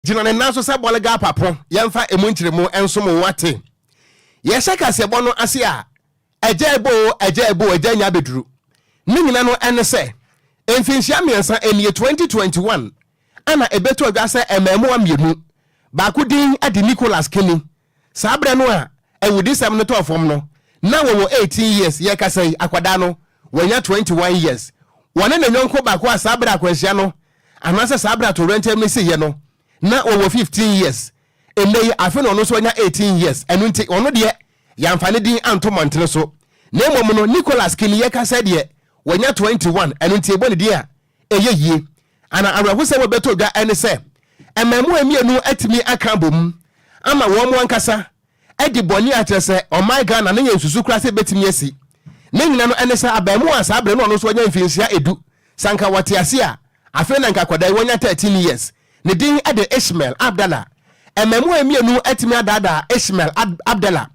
Gyina ne nan so sɛ bɔlega apapo. Yɛmfa emu nkyerɛmu nsom wo ate. Yɛhyɛ kaseɛbɔ no ase a, agya ɛbɔ o, agya ɛbɔ o, agya nya abɛduru. Ne nyina no ɛne sɛ, mfinhyia 3 nie, 2021, ana ɛbɛtu adwa sɛ mmaamuwa mmienu, baako din de Nicholas Kini. Saa berɛ no a awudisɛm no tɔɔ fam no, na wɔwɔ 18 years. Yɛkasa yi, akwadaa no wɔnya 21 years. Wɔne ne nyɔnko baako a saa berɛ akwanhyia no anaasɛ saa berɛ atowerɛnkyɛm no siiɛ no, na wɔwɔ 15 years. Ɛnnɛ yi, afe na ɔno nso anya 18 years. Ɛno nti ɔno deɛ, yɛamfa ne din anto mmɔntene so. Na mmom no, Nicholas Kini, yɛkasa deɛ, wɔnya 21. Ɛno nti ɛbɔ ne din a ɛyɛ yie. Ana awerɛhosɛm a ɛbɛtɔ dwa ɛne sɛ mmaamuwa mmienu atumi aka abom ama wɔn mo ankasa ɛde bɔne akyerɛ sɛ ɔman Ghana ne yɛ nsusu koraa sɛ ɛbɛtumi asi. Ne nyina no ɛne sɛ abaamuwa a saa berɛ no ɔno nso wanya mfinhyia 10, sanka wɔte ase a, afei na nka akwadaa yi wɔnya 13 years. Ne din de Ishmael Abdallah. Mmaamuwa mmienu atumi adaadaa Ishmael Abdallah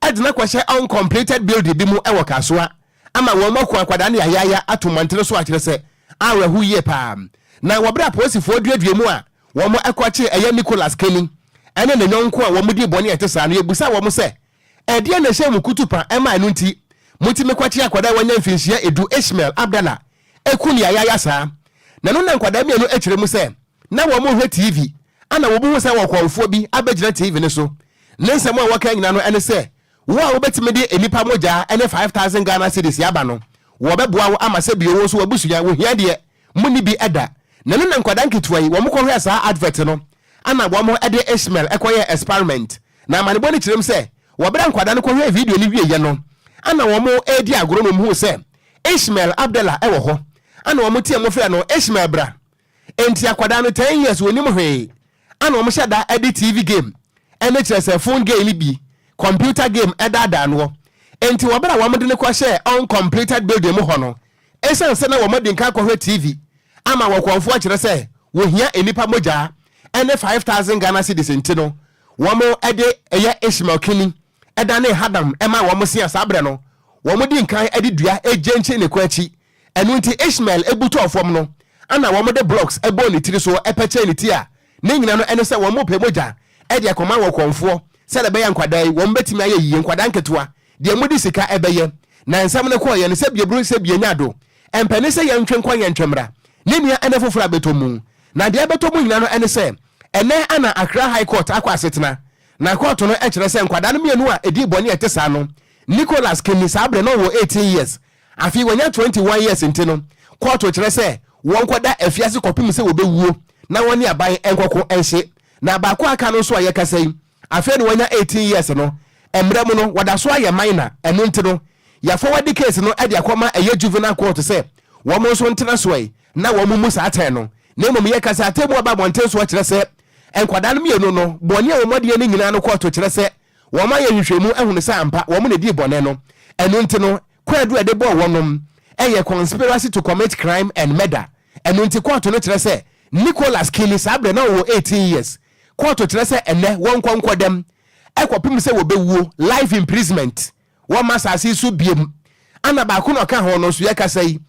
ɛde no akɔhyɛ uncompleted building bi mu ɛwɔ Kasoa ama wɔn ako akwadaa no yayaya ato mmɔntene so, akyerɛ sɛ awerɛho yie paa. Na wɔberɛ apolisifoɔ duadua mu a wɔn ɛkɔkye ɛyɛ Nicholas Kenny ɛne ne nyɔnko a wɔn di bɔne a ɛte saa no, yɛbusa wɔn sɛ ɛdeɛ na ɛhyɛ mu kutupa ɛma ɛno nti motumi kɔkye akwadaa a wɔanya mfinhyia 10, Ishmael Abdallah, ɛku ne yayaya saa? Na no na nkwadaa mmienu akyerɛ mu sɛ na wɔn hwɛ TV ana wɔbuhu sɛ wɔkɔnfoɔ bi abɛgyina TV no so. Ne nsɛm a wɔka nyina no ɛne sɛ wo a wobɛtumi de nnipa mogya ne 5,000 Ghana cedis aba no, wɔbɛboa wo ama sɛ bio wo nso wabusua wohia deɛ mu bi ɛda. Na no na nkwadaa nketewa yi wɔn kɔhwɛ saa advert no ana wɔn de Ishmael ɛkɔyɛ experiment. Na amanebɔ no kyerɛ mu sɛ wɔberɛ nkwadaa no kɔhwɛ video no wieɛ no, ana wɔn redi agorɔ no mu sɛ Ishmael Abdallah ɛwɔ hɔ, ana wɔn tie mo frɛ no, "Ishmael, bra." Enti akwadaa no 10 years, wɔnim hwee, ana wɔn hyɛ da ɛde TV game ɛne kyerɛ sɛ phone game bi, computer game ɛdaadaa noɔ. Enti wɔberɛ a wɔn de no kɔhyɛ uncompleted building mu hɔ no, ɛsiane sɛ na wɔn adi nka akɔhwɛ TV ama wɔkɔnfoɔ kyerɛ sɛ wɔhia nnipa mogyaa ɛne 5,000 Ghana cedis nti no, wɔn ɛde ɛyɛ Ishmael Kini ɛda ne hadam ɛma wɔn si a saa berɛ no wɔn di nkan ɛde dua egye nkye ne kɔ akyi. Ɛno nti Ishmael ebutɔ fam no, ana wɔn de blocks ɛbɔ ne tiri so, ɛpɛkyɛ ne ti a ne nyina no ɛne sɛ wɔn pɛ mogya ɛde akɔma wɔ kɔnfoɔ sɛdeɛ ɛbɛyɛ nkwadaa yi wɔn bɛtumi ayɛ yie. Nkwadaa nketewa deɛ mo de sika ɛbɛyɛ na nsɛm no kɔɔ yɛ no sɛ bieburu sɛ bienya do mpɛne sɛ yɛntwe nkɔ yɛntwe mmra. Ne nua ɛne foforɔ abɛtɔ mu, na deɛ ɛbɛtɔ mu nyina no ɛne sɛ ɛnɛ ana Accra High Court akɔ asetena. Na court no ɛkyerɛ sɛ nkwadaa no mmienu a ɛdi bɔne ɛte saa no, Nicholas Kini, saa berɛ no wɔ 18 years, afei wɔnya 21 years, nti no court kyerɛ sɛ wɔn kɔda afiase kɔpem sɛ wɔbɛwuo na wɔne aban nkɔko nhye. Na baako aka no nso a yɛkasa yi, afei na wɔnya 18 years no, mmerɛ mu no wɔda so ayɛ minor. Ɛno nti no yɛforward case no de akɔma ɛyɛ juvenile court sɛ wɔn nso ntena so yi na wɔn mu saa atɛn no. Na mmom yɛkasa atɛmu aba abɔnten so kyerɛ sɛ nkwadaa no mmienu no, bɔne a wɔn adeɛ no nyinaa no, court kyerɛ sɛ wɔn ayɛ nhwehwɛmu ahunu sɛ ampa wɔn na di bɔne no. Ɛno nti no kwaadu a ɛde bɔɔ wɔnom ɛyɛ conspiracy to commit crime and murder. Ɛno nti court no kyerɛ sɛ Nicholas Kini, saa berɛ na ɔwɔ 18 years, court kyerɛ sɛ ɛnɛ wɔn nkɔ nkɔdɛm ɛkɔpem sɛ wɔbɛwuo, life imprisonment, wɔn asase so biem. Ana baako na ɔka ho no nso, yɛkasa yi,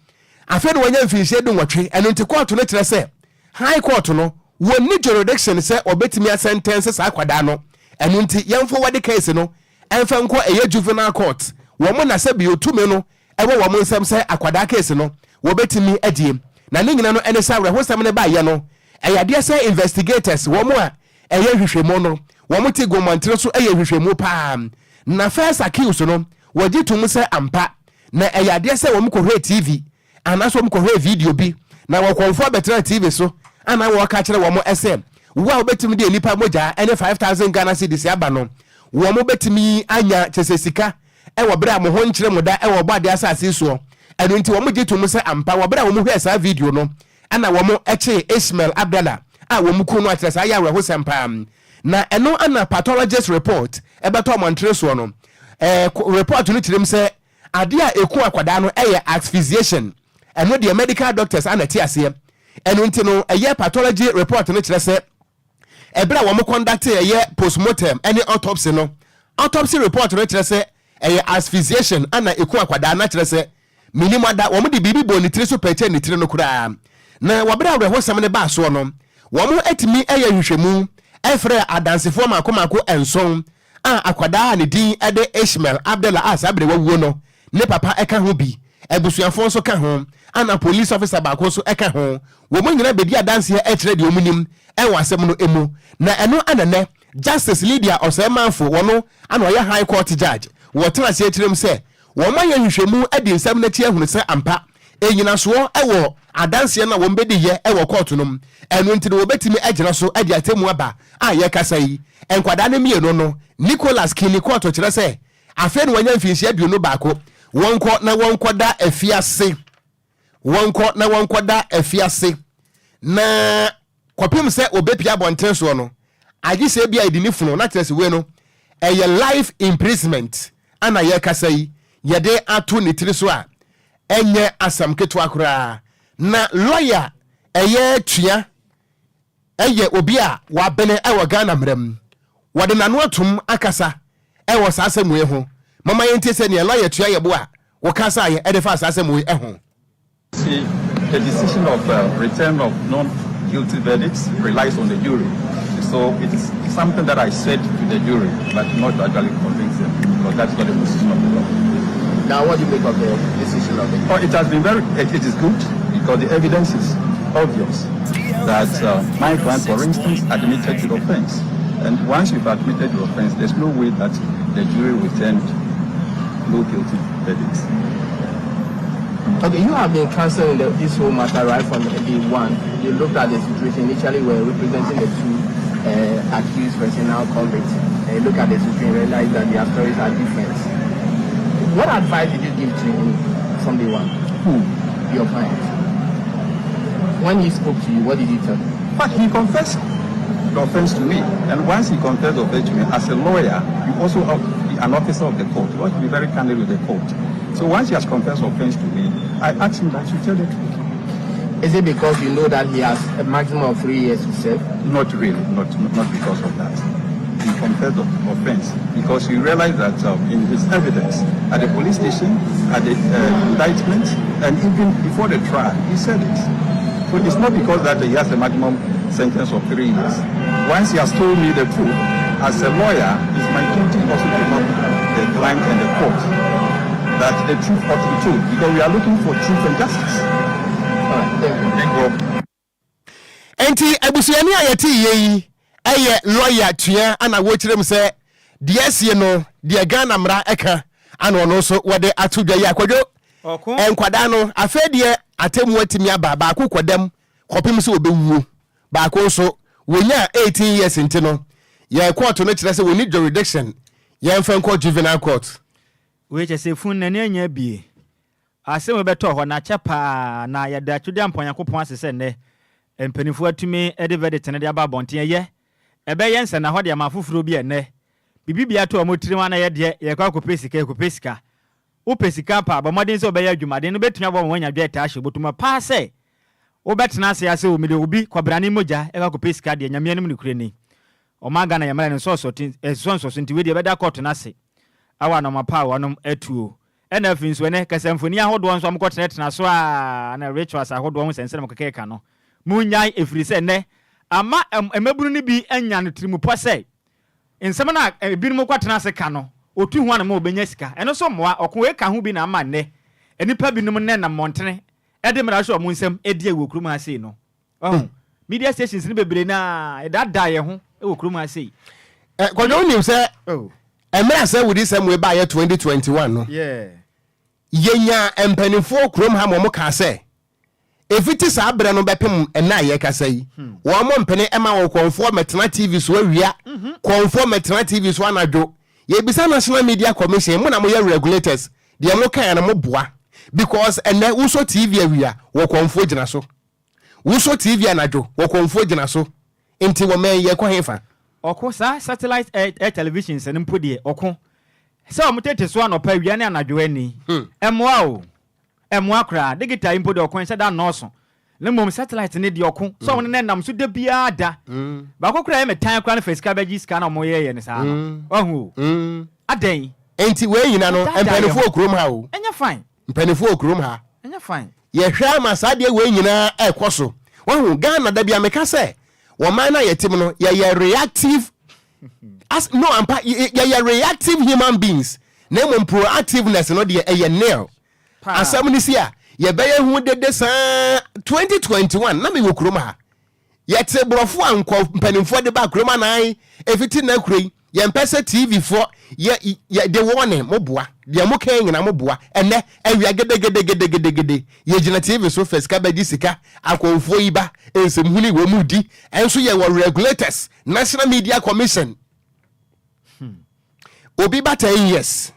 afei na wɔnya mfinhyia 18. Ɛno nti court no kyerɛ sɛ high court no wɔnni jurisdiction sɛ ɔbɛtumi asentence saa akwadaa no. Ɛno nti yɛmfo wɔde case no ɛmfa nkɔ ɛyɛ juvenile court. Wɔn mo na sɛ bi otumi no ɛwɔ wɔn nsɛm sɛ akwadaa case no wɔbɛtumi adie. Na ne nyina no ɛne sɛ awerɛhosɛm no baayɛ no, ɛyɛ adeɛ sɛ investigators, wɔn a ɛyɛ nhwehwɛmu no, wɔn te gomantene so ɛyɛ nhwehwɛmu paa. Na first accused no wɔgye tom sɛ ampa na ɛyɛ adeɛ sɛ wɔn kɔhwɛ TV anaasɛ wɔn kɔhwɛ video bi na wɔkɔnfoɔ abɛtena TV so ana wɔka kyerɛ wɔn ɛsɛ wo a wobɛtumi de nipa mogya ɛne 5,000 Ghana cedis aba no, wɔn bɛtumi anya kyɛ sɛ sika ɛwɔ berɛ a mo ho nkyerɛ mo da ɛwɔ ɔbɔ adeɛ asase soɔ. Ɛno nti wɔn gye tom sɛ ampa wɔ berɛ a wɔn hwɛ saa video no ɛna wɔn ɛkye Ishmael Abdallah a wɔn ku no, akyerɛ saa yɛ awerɛhosɛm paa. Na ɛno ana pathologist report ɛbɛtɔ ɔmɔntere soɔ no, report no kyerɛ mu sɛ adeɛ a eku akwadaa no ɛyɛ asphyxiation. Ɛno deɛ medical doctors ana te aseɛ. Ɛno nti no ɛyɛ pathology report no kyerɛ sɛ ɛberɛ a wɔn conduct ɛyɛ postmortem ɛne autopsy no, autopsy report no kyerɛ sɛ ɛyɛ asphyxiation ana eku akwadaa no, kyerɛ sɛ minim ada wɔn de biribi bɔ ne tiri so pɛkyɛ ne tiri no koraa. Na wɔberɛ awerɛhosɛm no baa soɔ no, Wɔn atumi yɛ nhwehwɛmu frɛɛ adansefoɔ mako mako nson a akwadaa a ne din de Ishmael Abdallah a saa berɛ wawuo no ne papa ka ho bi, abusuafoɔ nso ka ho, ɛna police officer baako nso ka ho. Wɔn nyinaa bɛdi adanseɛ kyerɛ deɛ wɔn nim wɔ asɛm no mu. Na ɛno na nnɛ Justice Lydia Osei Manfo, wɔno na ɔyɛ High Court Judge, wɔtena ase kyerɛ mu sɛ wɔayɛ nhwehwɛmu adi nsɛm no akyi ahunu sɛ ampa nnyinasoɔ wɔ adanseɛ no a wɔbɛdiiɛ wɔ kɔɔto no mu, ɛno nti no wɔbɛtumi agyina so de atemmu aba. A yɛrekasa yi, nkwadaa no mmienu no, Nicholas Kinney kɔɔto kyerɛ sɛ afei na wanya mfinhyia 21, wɔnkɔ na wɔnkɔda afiase, wɔnkɔ na wɔnkɔda afiase na kɔpem sɛ wɔbɛpie abɔnten soɔ no, agye sɛ ebia yɛde ne funu, na kyerɛ sɛ wei no ɛyɛ life imprisonment ana yɛrekasa yi yɛde ato ne tiri so a ɛnyɛ asɛm ketewa koraa. Na lɔya ɛyɛ tua ɛyɛ obi a wabene ɛwɔ Ghana mmara mu, wɔde n'ano atom akasa ɛwɔ saa asɛm wei ho. Mama yɛntie sɛ nea lɔya tua yɛ bo a wɔkasaeɛ ɛde fa saa asɛm wei ɛho. See, the decision of return of non-guilty verdicts relies on the jury. So it is something that I said to the jury, but not to actually convince them, because that's not the position of the law. Now, what do you make of the decision of the Oh, it has been very, it is good, because the evidence is obvious that my client, for instance, admitted to the offense. And once you've admitted the offense, there's no way that the jury will turn no guilty verdicts. Okay, you have been counseling this whole matter right from day one. You looked at the situation. Initially, we were representing the two accused person, now convicts. And you look at the situation and realize that their stories are different. What advice did you give to him from day one? Who? Your client. When he spoke to you, what did you tell him? But he confessed the offense to me. And once he confessed the offense to me, as a lawyer, you also have to be an officer of the court. You have to be very candid with the court. So once he has confessed offense to me, I asked him that he should tell the truth. Is it because you know that he has a maximum of 3 years to serve? Not really, not because of that. He confessed the offense because he realized that in his evidence at the police station, at the indictment, and even before the trial, he said it. So it's not because that he has a maximum sentence of 3 years. Once he has told me the truth, as a lawyer, it's my duty also to help the client and the court that the truth ought to be told because we are looking for truth and justice. All right, thank you. Thank you. Nti abusuani a yɛte yie yi ɛyɛ lɔya tua ana wɔkyerɛ mu sɛ deɛ asie no deɛ Ghana mmara ɛka ana ɔno nso wɔde ato dwa yi akwadwo. Ɔko. Nkwadaa no afei deɛ atemmu atumi aba, baako kɔdam kɔpem sɛ wɔbɛwuo, baako nso wɔnya 18 years nti no yɛ court no kyerɛ sɛ wɔni jurisdiction, yɛmfa nkɔ juvenile court. Wei kyɛ sɛ fun n'ani anya bie asɛm bɛtɔ hɔ n'akyɛ paa na yɛda atwede ampa Onyankopɔn ase sɛ nnɛ mpanimfoɔ atumi de verdict no de aba abɔnten. Ɛyɛ ɛbɛyɛ nsɛnna hɔ de ama afoforɔ bi. Ɛnnɛ biribi bia to ɔmo tirim ana yɛ deɛ yɛkɔ akɔpɛ sika, yɛkɔpɛ sika. Wopɛ sika pa, bɔ mmɔden sɛ wobɛyɛ adwumaden no bɛtumi abɔ ma wanya dwa ɛtaa hyɛ bɔtuma paa sɛ wobɛtena ase ase wɔ mede obi kɔbrane mogya ɛkɔ akɔpɛ sika deɛ. Nyame anim nokorɛ ni, ɔma Ghana yɛmara no nsɔsɔ nsɔso nti wei deɛ ɛbɛda kɔɔto no ase awɔ anɔma pa a wɔnom atuo. Ɛna afei nso ɛnɛ kasamfoni ahodoɔ nso a mokɔtenatena so a na rituals ahodoɔ ho sɛnsɛn mokekeka no munyae, ɛfiri sɛ nnɛ ama mmabunu no bi anya no tirimupɔ sɛ nsɛm no a ebinom kɔtena ase ka no otu ho anam a obɛnya sika. Ɛno nso mmoa ɔko wei ka ho bi na ama nnɛ nnipa binom nnɛ nam mmɔntene ɛde mmara hyɛ ɔmo nsɛm ɛdi wɔ kurom ha sei no. Ɔho media stations no bebree naa ɛdaadaa yɛn ho wɔ kurom ha sei. Kwadwo, wonim sɛ Oh. mmerɛ a sɛ wodi sɛm wei baayɛ 2021 no, yɛnya mpanimfoɔ kurom ha ma ɔmo kaa sɛ ɛfiti saa berɛ no bɛpem ɛna a yɛkasa yi, wɔn mo mpene ɛma wɔ kɔnfoɔ mɛtena TV so awia, kɔnfoɔ mɛtena TV so anadwo. Yɛbisa National Media Commission, mo na moyɛ regulators, deɛ mo kae no mo boa, because ɛnɛ wosɔ TV awia, wɔ kɔnfoɔ gyina so, wosɔ TV anadwo, wɔ kɔnfoɔ gyina so, nti wɔ mɛn yɛkɔ hefa? Ɔko saa satellite air television sɛ no mpo deɛ, ɔko sɛ ɔmo tete so anɔpa, awia ne anadwo ani ɛmmoa o, ɛmmoa koraa. Digital yi mpo deɛ, ɔko nhyɛ da nnɔɔso, na mmom satellite ne deɛ, ɔko sɛ ɔmo ne nam so da biara da baako koraa yɛ me tan koraa no fa sika bɛgye sika na ɔmo yɛyɛ no saa no, ɔho o adɛn? Nti wei nyina no Daadaa yɛn mpanimfoɔ ho. wɔ kurom ha o. Ɛnyɛ fine. Mpanimfoɔ wɔ kurom ha. Ɛnyɛ fine. Yɛhwɛ ama saa deɛ wei nyinaa ɛkɔ so. Wahu Ghana da bi a meka sɛ Wɔman no a yɛte mu no, yɛyɛ reactive as no ampa, yɛyɛ reactive human beings, na mmom proactiveness no deɛ, ɛyɛ nil. Asɛm no si a, yɛbɛyɛ ho dede saa. 2021 na mewɔ kurom ha, yɛte borɔfo a nkɔ mpanimfoɔ de ba kurom anan ɛfiti na kuro yi, yɛmpɛ sɛ TV foɔ yɛ yɛde wɔne mo boa deɛ mo kan nyina mo boa. Ɛnɛ awia gedegedegedegede yɛgyina TV so fɛ sika bɛgye sika, akɔnfoɔ yi ba nsɛmhuni wɔ mu di. Ɛnso yɛwɔ regulators, National Media Commission. Obi ba 10 years,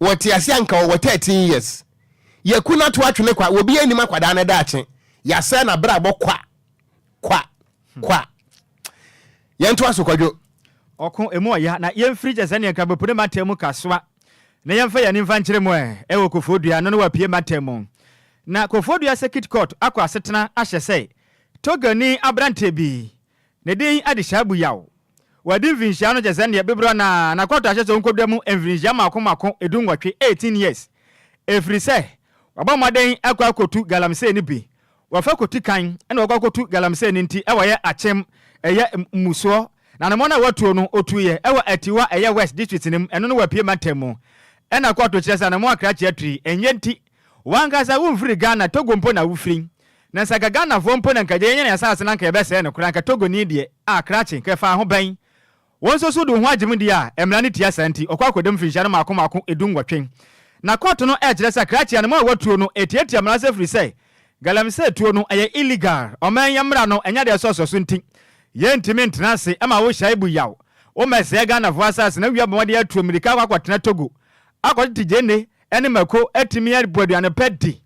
wɔte ase anka wɔwɔ 13 years, yɛku no ato atwene kwa, obi anim akwadaa no daakye, yɛasɛ na brabɔ kwa kwa kwa. Yɛnto aso, Kwadwo. Ɔko emu ɔya na yɛmfiri kyɛ sɛ neɛ nka ne mantam mu Kasoa na yɛmfa yɛn mfa nkyerɛ mu ɛ ɛwɔ Kofoɔdua no no wapue mantam mu. Na Kofoɔdua Circuit Court akɔ asetena ahyɛ sɛ Togani aberanteɛ bi ne din ade Shaibu Yaw, wɔde mfirinhyia no kyɛ sɛ neɛ bebrɛ na kɔtɔ ahyɛ sɛ ɔnkɔdua mu mfirinhyia mako mako 18, 18 years, ɛfiri sɛ wabɔ mmɔden akɔ akɔtu galamsey no bi. Wɔfa kɔtu kan ɛna wɔkɔ akɔtu galamsey no, nti ɛwɔ yɛ Akyem ɛyɛ mmusoɔ na ne mɔ no a watuo no, ɔtuiɛ ɛwɔ Atiwa ɛyɛ West District no mu, ɛno no wapue mantam mu. Ɛna kɔɔto kyerɛ sɛ anamo akrakye aturi ɛnyɛ nti wankasa womfiri Ghana, Togo mpo na wofiri, na sɛ nka Ghanafoɔ mpo na nka gye yɛnyɛ ne asase na nka yɛbɛsɛe no koraa, nka Togoni deɛ a, krakye nka ɛfa ho bɛn wɔn nso so de wo ho agye mu deɛ a mmara no tia saa, nti ɔkɔ akɔdam mfirinhyia no maako maako 18. Na kɔɔto no ɛkyerɛ sɛ krakye anamo a watuo no ɛtiatia mmara sɛ firi sɛ galamsey tuo no ɛyɛ illegal, ɔman yɛ mmara no ɛnyɛ deɛ ɛsɔsɔ so, nti yɛntumi ntena ase ɛma wo Shaibu Yaw womɛsɛe Ghanafoɔ asase na wia bɔmmɔden atuo mmirika akɔ akɔtena Togo akɔtete gyeene ɛne mako atumi abɔ aduane pɛ di.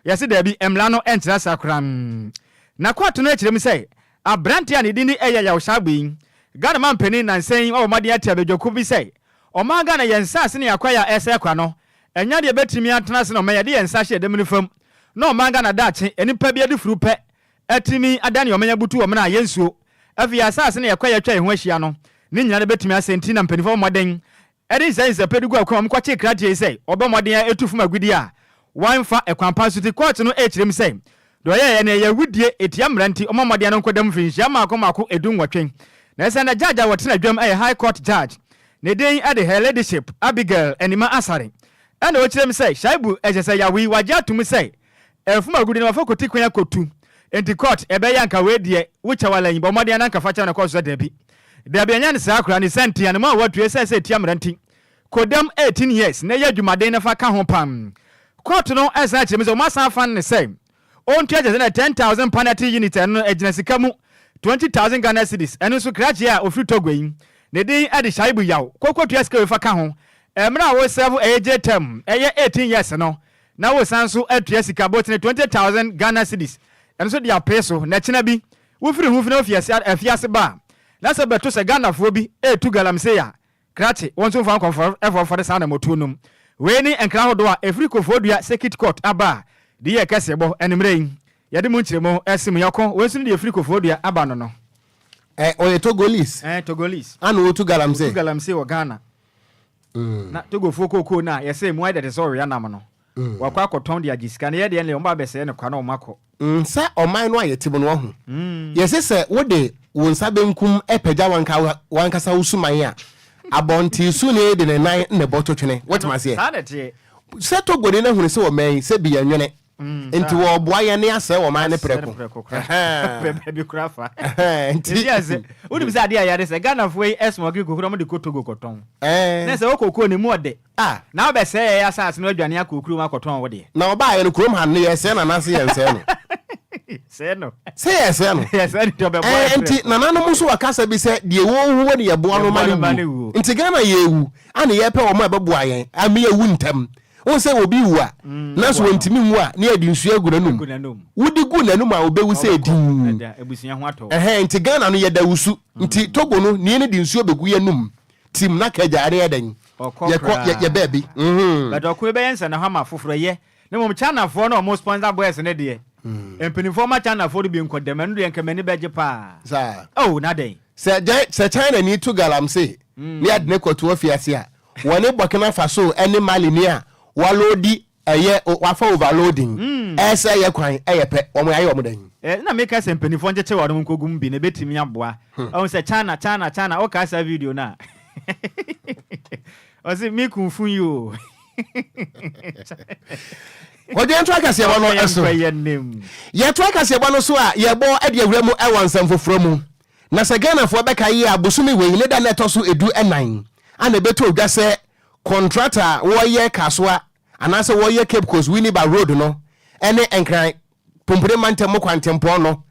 Yɛse daabi, mmara no ɛnkyerɛ saa koraa. Na kɔɔto no akyerɛ mu sɛ aberante a ne din ne ɛyɛ Yaw Shaibu yi, Ghana ma mpanin nansɛn wabɔ mmɔden ate abadwako bi sɛ ɔman Ghana yɛn nsase ne akwae a ɛsɛ kwa no, ɛnya deɛ bɛtumi atena ase na ɔman yɛde yɛn nsa hyɛ dɛm no fam na ɔman Ghana daakye nipa bi ade furu pɛ atumi adane ɔman abutu wɔ mena a yɛnsuo afei asase ne yɛkwa yɛatwa yɛn ho ahyia no ne nyinaa no bɛtumi asɛ. Nti na mpanimfoɔ mmɔden ɛde nsɛnsɛpɛ de gu akwan mu kɔkye krateɛ yi sɛ ɔbɔ mmɔden a ɛtu fam agudie a wɔmfa ɛkwan pa so, ti kɔɔte no ɛkyerɛ mu sɛ deɛ ɔyɛyɛ no ɛyɛ awudie, ɛtia mmara, nti ɔmɔ mmɔden no nkɔdam mfirinhyia mmaako mmaako 18. Na ɛsɛ na judge a wɔtena adwam ɛyɛ High Court judge, ne din ɛde Her Ladyship Abigail Anima Asare, ɛna ɔkyerɛ mu sɛ Shaibu ɛhyɛ sɛ yawe wagye atom sɛ ɛfum agudie no wafa kɔti kwan akɔtu, nti court ɛbɛyɛ anka wei deɛ wokyɛ wala yi bɔ mmɔden ananka fa kyɛw. Na kɔɔ so sɛ daabi, daabi, ɛnyɛ ne saa koraa ne sɛ nti anemu a watu ɛsɛ sɛ ɛtia mmara, nti kodam 18 years na ɛyɛ adwumaden na fa ka ho pam. Court no ɛsan akyerɛ mu sɛ wɔn asan afa ne sɛ ɔntua kyɛ sɛ na 10,000 penalty unit, ɛno no ɛgyina sika mu 20,000 Ghana cedis. Ɛno nso krakye a ofiri Togo yi ne din ɛde Shaibu Yaw koko tua sika wei fa ka ho mmerɛ a wɔsɛvo ɛyɛ jail term ɛyɛ 18 years no, na wosan so atua sika botene 20,000 Ghana cedis, ɛno nso de apee so. Na kyena bi wofiri ho fi na wofi afiase ba a, na sɛ bɛto sɛ Ghanafoɔ bi ɛretu galamsey a, krakye wɔn nso mfa nkɔmfɔ ɛfɔfɔre saa na motuo nom. Wei ne nkra ahodoɔ a ɛfiri Kofoɔdua Circuit Court aba a de yɛ kɛseɛ bɔ anwummerɛ yi yɛde mu nkyerɛmu ɛsi mu. Yɛkɔ wei nso no deɛ ɛfiri Kofoɔdua aba no. Ɔyɛ Togolese. Togolese. Ana otu galamsey. Otu galamsey wɔ Ghana. Na Togofoɔ kookoo no a yɛsɛ mu ayɛ dɛte sɛ ɔwea nam no, wakɔ akɔtɔn de agye sika no, yɛ deɛ ne ɔmo abɛsɛɛ no kwa na ɔmo akɔ. Sɛ ɔman no a yɛte mu no, wahu yɛsɛ sɛ wode wo nsa benkum pagya wankasa wo suman a, abɔnten su ne de ne nan ne bɔ to twene. Wotem aseɛ? Saa na ɛteɛ. Sɛ Togoni no ahunu sɛ ɔman yi sɛ bi yɛnwene, nti wɔboa yɛn ne asɛe ɔman no prɛko. Baabi kora fa nti wonim sɛ adeɛ a yɛade sɛ Ghanafoɔ yi ɛsmɔgre kokoro, ɔmo de kɔ Togo kɔtɔn, na sɛ wokɔkuo ne mu ɔde na wobɛsɛe yɛ asase no, adwane akɔ kurom akɔtɔn wo deɛ. Na ɔbaayɛ no kurom ha no, yɛsɛe no anaasɛ yɛnsɛe no? Sɛe no. Sɛ yɛsɛe no. Yɛsɛe no nti ɔbɛboa yɛ. Nti nananom nso wɔ kasa bi sɛ deɛ wɔwuo no yɛboa no ma no wu, nti Ghana yɛwu ana yɛpɛ wɔn a ɛbɛboa yɛn ama yɛwu ntɛm. Wɔn sɛ obi wu a, na so wɔntumi nwu a, ne yɛde nsuo agu n'anum, wodi gu n'anum a, obɛwu sɛ edin. Ɛhɛn, nti Ghana no yɛda wusu, nti Togo no nie no de nsuo bɛgu yɛnum tim na kagya ne yɛ dɛn, yɛkɔ yɛ baabi. But ɔko bɛyɛ nsɛnɛ hɔ ama foforɔ yɛ ne mmom Chinafoɔ na ɔmo sponsor boys ne deɛ, mpanimfoɔ ma Chinafoɔ no bi nkɔ dɛm, ɛno deɛ nka m'ani bɛgye paa. Saa. Oh, na dɛn. Sɛ China ni to galamsey ne ade ne kɔto afiase a, wɔne Burkina Faso ne Mali ni a wɔalodi. Ɛyɛ wafa overloading ɛsɛ yɛ kwan ɛyɛ pɛ wɔn ayɛ wɔn dɛn. Eh, na meka sɛ mpanimfoɔ nkyekye wɔn nkɔgu mu bi na ɛbɛtumi aboa. Ɔhu sɛ China, China, China, wokaa saa video no a, ɔse me kun fun yi o. Wɔde yɛn to akaseɛbɔ no so. Yɛto akaseɛbɔ no so a, yɛbɔ de awura mu wɔ nsɛm foforɔ mu. Na sɛ Ghanafoɔ bɛka yie a, bosome wei ne da na ɛtɔ so 14 ana ɛbɛtɔ odwa sɛ kɔntrata a wɔreyɛ Kasoa anaasɛ wɔreyɛ Cape Coast Winneba Road no ne Nkran Pumpuni Mantam mu kwantempɔn no,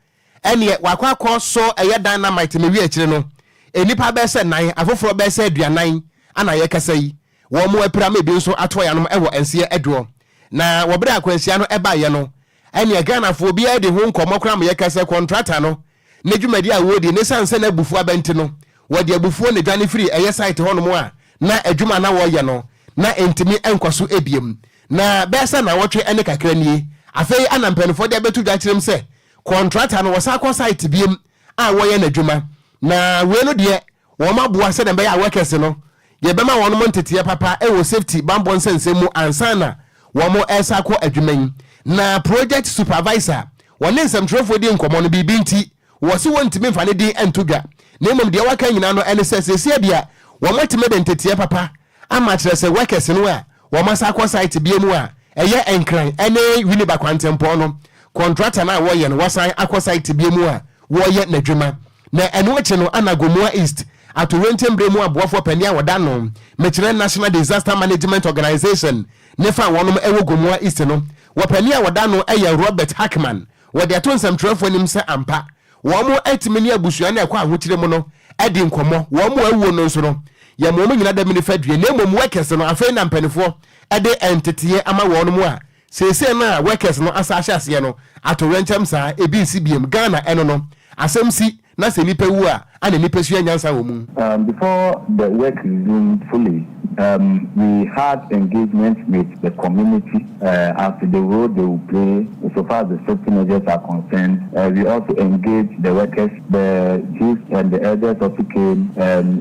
ɛneɛ wakɔ akɔ so ɛyɛ dynamite mewie akyire no, nnipa bɛyɛ sɛ nan, afoforɔ bɛyɛ sɛ 40 ana yɛkasa yi, wɔn apira ma ebi nso atoa yanom wɔ nseɛ aduɔ. Na wɔ berɛ a akwanhyia no baeɛ no, ɛneɛ Ghanafoɔ obiara di ho nkɔmmɔ koraa ma yɛka sɛ kɔntrata no ne dwumadi a wɔredi no esiane sɛ na abufuo aba nti no, wɔde abufuo na edwane firii ɛyɛ site hɔnom a na adwuma a na wɔreyɛ no na ɛntumi nkɔ so biom. Na bɛyɛ sɛ nnawɔtwe ne kakra nie, afei ana mpaninfoɔ de abɛto dwa akyerɛ mu sɛ kɔntrata no wɔsan kɔ site biom a wɔreyɛ n'adwuma. Na wei no deɛ Wɔaboa sɛdeɛ ɛbɛyɛ a workers no, yɛbɛma wɔnom nteteɛ papa wɔ safety banbɔ nsɛnsɛm mu ansa na wɔn resa akɔ adwuma yi. Na project supervisor, wɔne nsɛmtwerɛfoɔ di nkɔmmɔ no, biribi nti, wɔse wɔntumi mfa ne din nto dwa, na mmom deɛ wɔaka nyinaa no ne sɛ seesei deɛ wɔatumi de nteteɛ papa ama kyerɛ sɛ workers no a wɔasa akɔ site bia mu a ɛyɛ Nkran ne Winneba kwantempɔn no kɔntrata no a wɔyɛ no wɔasan akɔ site bia mu a wɔreyɛ n'adwuma. Na ɛno akyi no ana Gomoa East atoyerɛnkyɛm berɛ mu aboafoɔ panin a wɔda ano mekyerɛ National Disaster Management Organization ne fa a wɔnom wɔ Gomoa East no wɔ panin a wɔda ano yɛ Robert Hackman wɔde ato nsɛmtwerɛfoɔ anim sɛ ampa Wɔatumi ne abusua no a ɛkɔ ahokyere mu no adi nkɔmmɔ. Wɔn a awuo no nso no, yɛma wɔn nyina da nifa due. Na mmom workers no, afei na mpaninfoɔ de nteteɛ ama wɔn a seesei no a workers no asa ahyɛ aseɛ no, atoyerɛnkyɛm saa, ebi nsi biom. Ghana ɛno no, asɛm si na sɛ nnipa wu a, ana nnipa sua nyansa wɔ mu? Before the work resumed fully, we had engagement with the community as to the role they will play so far as the safety measures are concerned. We also engaged the workers, the chiefs and the elders also came.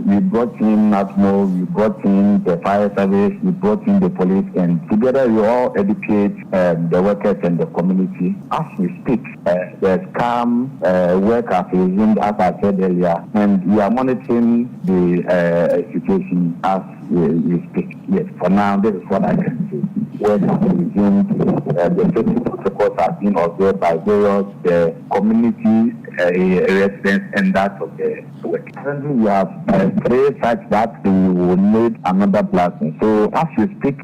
We brought in NADMO, we brought in the fire service, we brought in the police, and together we all educate the workers and the community. As we speak, there's calm, work has resumed, as I said earlier, and we are monitoring the situation as we speak. Yes, for now, this is what I can say. Work has resumed, the safety protocols have been observed by various community residents and that of the work. Currently, we have three sites that we will need another blasting. So as we speak,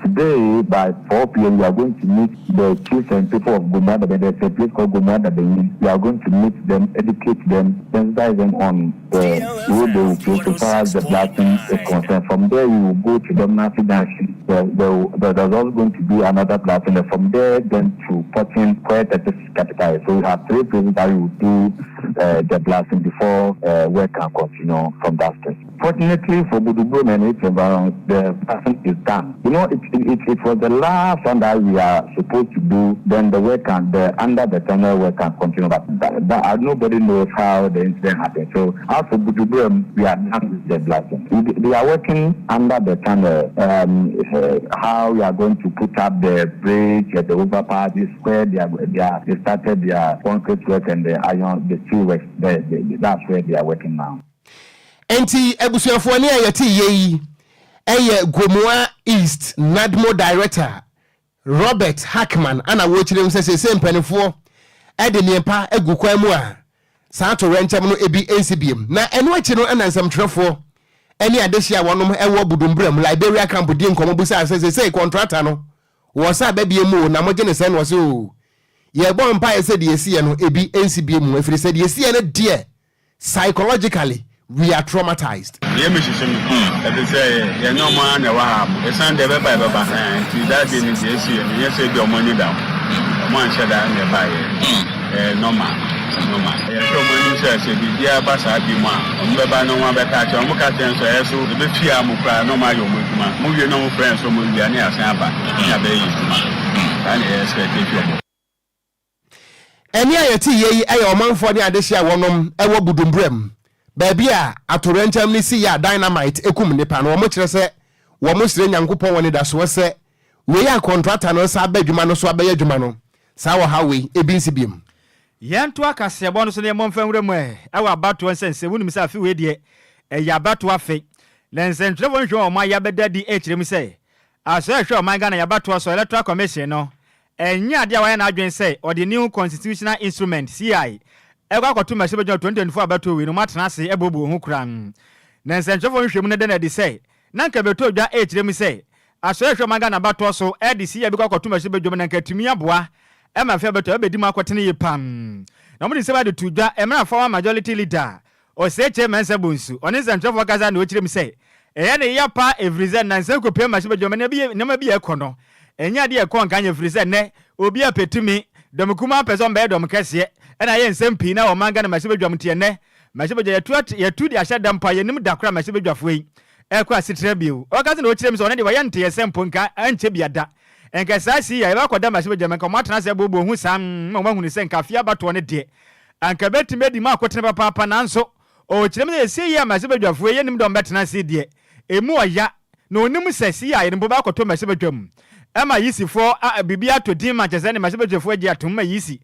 today by 4 p.m., we are going to meet the chiefs and people of Gomoa. There's a place called Gomoa We are going to meet them, educate them, sensitize them on the role they will play so far as the blasting is concerned. From there, we will go to Dominancy Junction. There's also going to be another blasting. And from there, then to Porting, where the capital is. So we have three places that we will do the blasting before work can continue from that stage. Fortunately for Buduburam and its environs, the blasting is done. It was the last one that we are supposed to do. Then the work can, the under the tunnel work can continue. But nobody knows how the incident happened. So as for Buduburam, we are done with the blasting. We are working under the tunnel. How we are going to put up the bridge, the overpass, this square. They started their concrete work and the iron, the steel work. That's where they are working now. Nti abusuafoɔ ne a yɛte yie yi ɛyɛ Gomoa East NADMO director Robert Hackman ana wɔkyerɛ mu sɛ seesei mpanimfoɔ ɛde nneɛma agu kwan mu a saa atoyerɛnkyɛm no ebi nsi biem. Na ɛno akyi no ɛna nsɛmtwerɛfoɔ ɛne adehye a wɔnom ɛwɔ Buduburam Liberia camp di nkɔmmɔ busaa sɛ seesei kɔntrata no wɔ sa bɛbie mu o, na mogye ne sɛ no ɔsɛ o yɛbɔ mpaeɛ sɛ deɛ esiɛ no ebi nsi bie mu, ɛfiri sɛ deɛ esiɛ no deɛ, psychologically we are traumatized. Yɛ mi hyehyɛ mi ɛfi sɛ yɛne ɔmo ara na ɛwɔ ha, ɛsan deɛ ɛbɛba ɛbɛba. Nti that day no deɛ esi yɛ no nyɛ sɛ bi ɔmo ani da ho, ɔmo anhyɛ da na ɛba yɛ ɛɛ normal normal. Yɛhwɛ ɔmo anim sɛ sɛ biribiara ba saa bi mu a, ɔmo bɛba na ɔmo abɛka akyerɛ ɔmo, ka kyerɛ nso ɛyɛ so ebɛfie a mo koraa na ɔmo ayɛ ɔmo adwuma. Mo wie na ɔmo frɛ nso ɔmo wie a ne yɛasan aba ne yɛabɛyɛ yɛ adwuma. Saa na yɛ expect efi ɔmo. Ɛne a yɛte yie yi yɛ ɔmanfoɔ ne adehye a wɔnom wɔ Buduburam, baabi a atoyerɛnkyɛm no si yɛ a dynamite kum nnipa no. Wɔn kyerɛ sɛ wɔn srɛ Nyankopɔn wɔ anidasoɔ sɛ Wei a kɔntrata no san ba adwuma no so abɛyɛ adwuma no, saa ɔhaw wei, ebi nsi biom. Yɛntoa kaseɛbɔ no so na yɛmmɔ mfa nwura mu ɛ wɔ abatoɔ nsɛnsɛm. Wonim sɛ afe wei deɛ ɛyɛ abatoɔ afe. Na nsɛntwerɛfoɔ nhwehwɛmu a wɔayɛ abɛda adi rekyerɛ mu sɛ Asɔre a ɛhwɛ ɔman Ghana yɛn abatoɔ so, Electoral Commission, no ɛnyɛ adeɛ a wayɛ n'adwene sɛ ɔde New Constitutional Instrument, CI, ɛkɔ akɔto mmarahyɛbadwam 2024 abatoɔ wei no mu atena ase abuobuo ho koraa. Na nsɛntwerɛfoɔ nhwehwɛmu no da no adi sɛ na anka ɛbɛtɔ dwa rekyerɛ mu sɛ Asɔre a ɛhwɛ ɔman Ghana abatoɔ so de CI bi kɔ akɔto mmarahyɛbadwam na anka atumi aboa ma afei abatoɔ abɛdi mu akɔtene yie pam. Na wɔde nsɛm ade too dwa mmerɛ a former Majority Leader Osei Kyei Mensah Bonsu, ɔne nsɛntwerɛfoɔ kasa na ɔkyerɛ mu sɛ ɛyɛ ne ya paa ɛfirisɛ nnansa kɔpue mmarahyɛbadwam nneɛma bi a ɛkɔ no ɛnyɛ adeɛ a ɛkɔ nkan ɛfirisɛ nnɛ obi a pɛ tumi, dɔm kumaa pɛ sɛ ɔmbɛyɛ dɔm kɛseɛ ɛna ayɛ nsɛm pii na ɔman Ghana mmarahyɛbadwam nti ɛnnɛ mmarahyɛbadwa yɛtu at yɛtu de ahyɛ da mpo a yɛnnim da koraa mmarahyɛbadwafoɔ yi ɛkɔ asetra bio. Ɔka sɛ na ɔkyerɛ mu sɛ ɔno deɛ wayɛ nteyɛ sɛ mpo nka ankyɛ bia da nka saa sii a yɛbɛkɔda mmarahyɛbadwam nka wɔn atena ase abooboo ho saa ma wɔn ahunu sɛ nka afei abatoɔ no deɛ anka ɛbɛtumi adi mu akotene papaapa nanso ɔkyerɛ mu sɛ ɛsei yi a mmarahyɛbadwafoɔ yi yɛnnim dɛ wɔbɛtena ase deɛ ɛmu ɔya na ɔnim sɛ sei a yɛde mpo bɛakɔtɔ mmarahyɛbadwam ma yisifoɔ a biribi atɔ din ma kyerɛ sɛ ne mmarahyɛbadwafoɔ agye atom ma yisi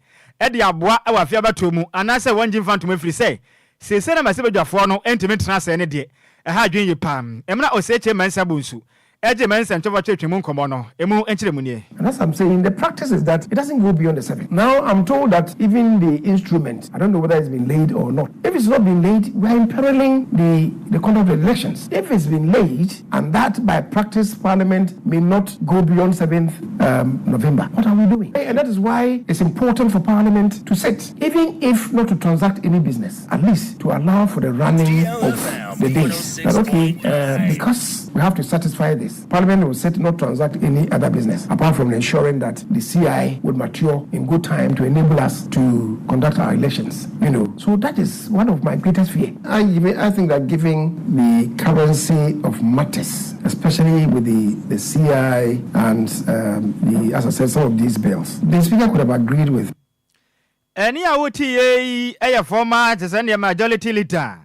de aboa wɔ afe abatoɔ mu anaasɛ wɔngye mfa ntom ɛfiri sɛ seesei na mmarahyɛbadwafoɔ no ntumi ntena ase ne deɛ ɛha adwene yie paa. Mmerɛ a Osei Kyei Mensah Bonsu gye Mensah Ntwɔfoɔ twetwe mu nkɔmmɔ no, ɛmu nkyerɛmu nie. And as I'm saying, the practice is that it doesn't go beyond the 7th. Now, I'm told that even the instrument, I don't know whether it's been laid or not. If it's not been laid, we are imperiling the, the conduct of the elections. If it's been laid, and that by practice Parliament may not go beyond 7th November, what are we doing? And that is why it's important for Parliament to sit, even if not to transact any business, at least to allow for the running of the days. That, okay, because we have to satisfy this, Parliament will sit not transact any other business, apart from ensuring that the CI would mature in good time to enable us to conduct our elections. So that is one of my greatest fear. I think that giving the currency of matters, especially with the CI and the, as I said, some of these bills, the Speaker could have agreed with. Ɛne a wotie yi yɛ former te sɛ nneɛma Majority Leader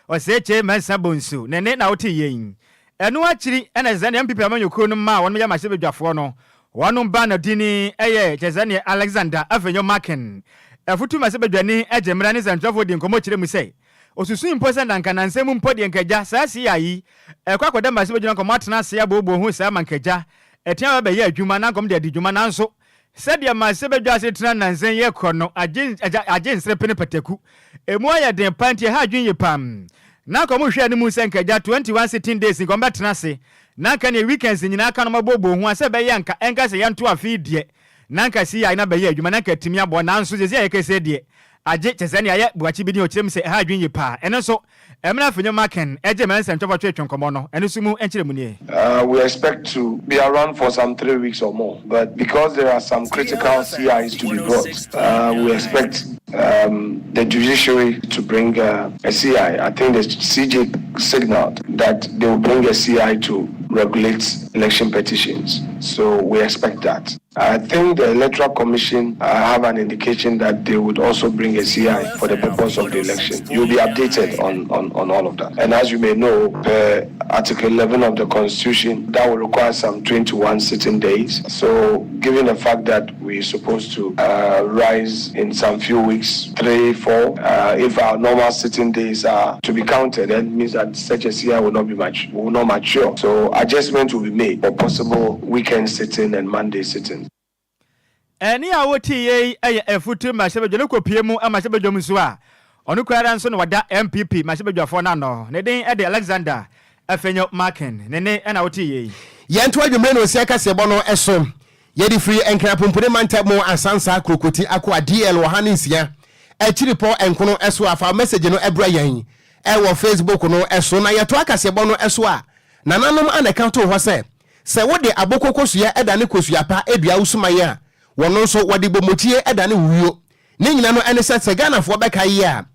Osei Kyei Mensah Bonsu ne ne na wote yɛn. Ɛno akyiri ɛna sɛ nea NPP amanyɔkuo no ma a wɔn yɛ mmarahyɛbadwafoɔ no wɔn ba no dini yɛ kyerɛ sɛ neɛ Alexander Afenyo Markin afutu mmarahyɛbadwani agye mmerɛ ne nsɛntwerɛfoɔ di nkɔmmɔ kyerɛ mu sɛ osusu mpo sɛ nanka nansɛm mu mpo deɛ nkagya saa si ayi ɛkɔ akɔda mmarahyɛbadwa nkɔmmɔ atena ase abooboo ho saa ma nkagya ɛtea bɛyɛ adwuma na nkɔm de adi dwuma. Nanso sɛdeɛ mmarahyɛbadwa ase tena nansɛn yɛ kɔ no agye agye nsere pene pataku emu ayɛ den pa nti ɛha adwene yie pam na nkɔm hwɛ anim sɛ nkagya 21 sitting days nkɔm bɛtena ase na nka neɛ weekends nyinaa ka no mabɔbɔ ho a sɛ ɛbɛyɛ nka ɛnka sɛ yɛnto afei deɛ na nka si yɛ na bɛyɛ adwuma na nka tumi aboa. Nanso sɛsi a yɛkɛsɛ deɛ agye kyɛ sɛ nea ayɛ buakye bi din ɔkyerɛ mu sɛ ɛha adwene yie paa. Ɛno nso ɛmena Afenyo Markin ɛgye mɛ nsɛntwɔfɔ twetwe nkɔmmɔ no ɛno nso mu nkyerɛ mu nie. We expect to be around for some 3 weeks or more, but because there are some critical CIs to be brought, we expect the judiciary to bring a CI. I think the CJ signaled that they will bring a CI to regulate election petitions. So we expect that. I think the Electoral Commission have an indication that they would also bring a CI for the purpose of the election. You'll be updated on all of that. And as you may know, per Article 11 of the Constitution, that will require some 21 sitting days. So, given the fact that we're supposed to rise in some few weeks, three, four, if our normal sitting days are to be counted, that means that such a CI will not be much, will not mature. So, adjustment will be made for possible weekend sitting and Monday sitting. Ɛne a wotie yi yɛ afutu mmarahyɛbadwa no kɔpie mu mmarahyɛbadwam nso a ɔno koraa nso na wɔda NPP mmarahyɛbadwafoɔ no ano ne din de Alexander Afenyo Markin ne ne ɛna wotie yi. Yɛnto adwumire no osia kaseɛbɔ no ɛso. Yɛde firi Nkrapompone mantam mu Asansa Kurokoti akɔ a DL 106 akyiri pɔ nkono ɛso afa message no ɛbrɛ yɛn ɛwɔ Facebook no ɛso. Na yɛto akaseɛbɔ no ɛso a nananom ana ɛka too hɔ sɛ wode aboko kosua ɛda ne kosua pa edua wo suman a wɔno nso wɔde bomotie ɛda ne wuo ne nyina no ɛne sɛ Ghanafoɔ bɛka yi a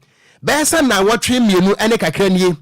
bɛyɛ sɛ nnawɔtwe 2 ɛne kakra nie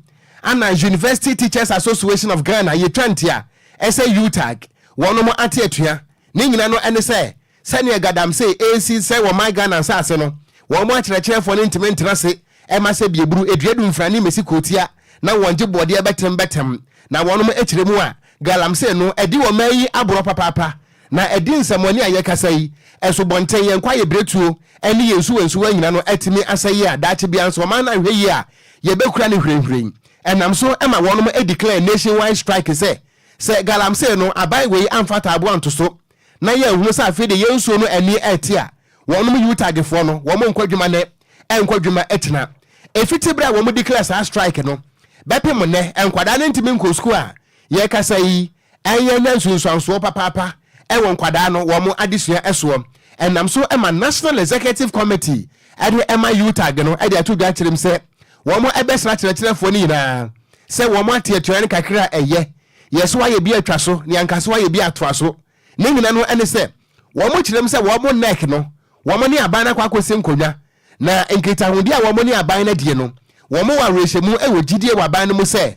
ana University Teachers Association of Ghana yɛtwa nti a ɛsɛ UTAG wɔnom ate atua. Ne nyina no ɛne sɛ sɛnea galamsey ɛsi sɛ wɔman Ghana nsase no wɔn mo akyerɛkyerɛfoɔ no ntumi ntena se ɛma sɛ bieburu eduadu mfrani mesi kootia na wɔn gye bɔɔdeɛ bɛtɛm bɛtɛm na wɔnom akyerɛ mu a galamsey no ɛdi wɔn yi aborɔ papaapa. Na ɛdi nsɛmmɔne a yɛkasa yi, asubɔnten, yɛn kwaeɛ biretuo ne yɛn nsuwansuwa nyina no atumi asɛe a daakye biara nso ɔman no anhwɛ yie a yɛbɛkura no hwirenhwiren. Ɛnam so ma wɔnom declare nationwide strike sɛ, sɛ galamsey no aban wei amfa taaboɔ anto so na yɛanhunu sɛ afei deɛ yɛn nsuo no ani rete a, wɔnom UTAG foɔ no wɔn nkɔ adwuma nnɛ nkɔ adwuma akyina. Ɛfiti berɛ a wɔn declare saa strike no bɛpem nnɛ, nkwadaa no ntumi nkɔ sukuu a yɛrekasa yi, Ɛnyɛ nya nsunsuansoɔ papaapa wɔ nkwadaa no wɔn adesua soɔ. Ɛnam so ma National Executive Committee de ma UTAG no de ato dwa akyerɛ mu sɛ wɔn bɛsra akyerɛkyerɛfoɔ no nyinaa sɛ wɔn ate atua no kakra a ɛyɛ, yɛ so ayɛ bi atwa so ne anka so ayɛ bi atoa so. Ne nyina no ne sɛ wɔn kyerɛ mu sɛ wɔn NEC no wɔn ne aban no akɔ akɔsi nkonnwa na nkitahodie a wɔn ne aban no adie no wɔn wɔ awerɛhyɛmu wɔ gyidie wɔ aban no mu sɛ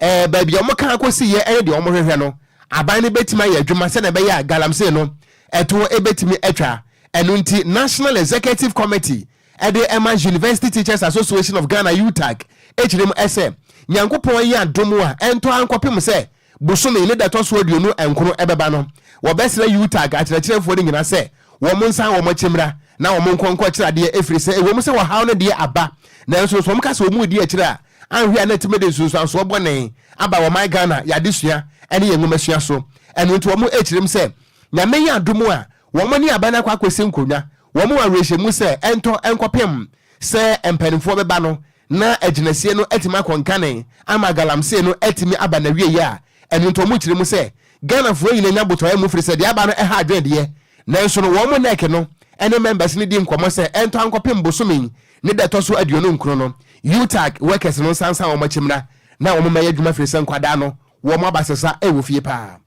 Ɛɛ, baabi a wɔka akɔsiiɛ ne deɛ wɔhwehwɛ no, aban no bɛtumi ayɛ adwuma sɛdeɛ ɛbɛyɛ a galamsey no ɛtoɔ bɛtumi atwa. Ɛno nti, National Executive Committee de ma University Teachers Association of Ghana, UTAG, kyerɛ mu sɛ, Nyankopɔn yɛ adom a, ɛntɔ ara nkɔpem sɛ bosome ne da ɛtɔ so 29 bɛba no, wɔbɛsrɛ UTAG akyerɛkyerɛfoɔ no nyinaa sɛ wɔnsan wɔn akyi mmra na wɔnkɔ nkɔkyerɛ adeɛ ɛfiri sɛ ɛwom sɛ ɔhaw no deɛ aba nanso sɛ wɔka sɛ wɔredi akyire a anhwɛ a na atumi de nsunsuansoɔ bɔne aba ɔman Ghana yɛn adesua ne yɛn nwomasua so. Ɛno nti wɔn rekyerɛ mu sɛ Nyame yɛ adom a wɔn ne aban no akɔ akɔsi nkonnwa, wɔn wɔ awerɛhyɛmu sɛ ɛntɔ nkɔpem sɛ mpanimfoɔ bɛba no na agyinasie no atumi akɔ nkane ama galamsey no atumi aba n'awieɛ a ɛno nti wɔn kyerɛ mu sɛ Ghanafoɔ nyina nya botɔeɛ mu firi sɛ deɛ aba no ɛha adwene deɛ nanso no wɔn nec no ne members no di nkɔmmɔ sɛ ɛntɔ ankɔpem bosome yi ne da ɛtɔ so 29 no UTAG workers no nsansan wɔn akyi mmra na wɔn mmɛyɛ adwuma firi sɛ nkwadaa no wɔn abasesa ɛwɔ fie paa.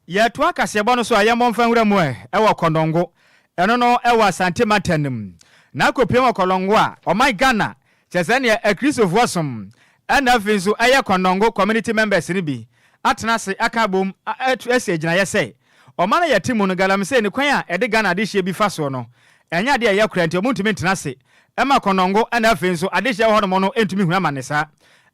Yɛtoa kaseɛbɔ no so a, yɛmmɔ mfa nwura mu ɛ, wɔ Kɔnɔngo. Ɛno no wɔ Asante mantam no mu. Na akɔpue wɔ Kɔnɔngo a, ɔman Ghana, kyerɛ sɛ neɛ Akristofoɔ som, ɛna afei nso ɛyɛ Kɔnɔngo community members no bi atena ase aka abom atu asi agyinaeɛ sɛ, ɔman a yɛte mu no, galamsey ne kwan a ɛde Ghana adehyeɛ bi fa soɔ no, ɛnyɛ adeɛ a ɛyɛ koraa nti wɔntumi ntena ase mma Kɔnɔngo ɛna afei nso adehyeɛ wɔ hɔnom no ntumi hunu amane saa.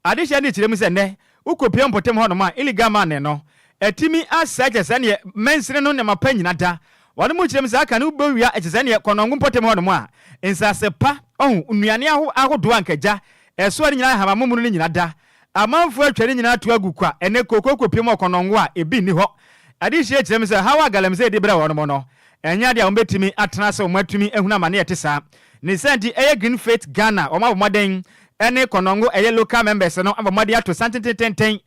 Adehyeɛ no kyerɛ mu sɛ nnɛ Wokopue mpɔtam hɔnom a, illegal mining no atumi asɛe kyerɛ sɛ neɛ mansini no nneɛma pa nyina da. Wɔnom kyerɛ mu sɛ aka no wobɛwia kyerɛ sɛ neɛ Kɔnɔngo mpɔtam hɔnom a, nsase pa, ɔho, nnuane aho ahodoɔ a anka gya ɛsoa ne nyina ahabanmomono no nyina da. Amanfoɔ atwa ne nyina ato agu kwa. Ɛnɛ kooko kɔpue mu wɔ Kɔnɔngo a, ebi nni hɔ. Adehyeɛ kyerɛ mu sɛ haw a galamsey de brɛ wɔnom no, Ɛnyɛ ade a wɔbɛtumi atena ase wɔatumi ahunu amane a ɛte saa. Ne saa nti, ɛyɛ Green Faith Ghana wɔn abɔ mmɔden ne Konongo ɛyɛ local members no abɔ mmɔden ato santen tententen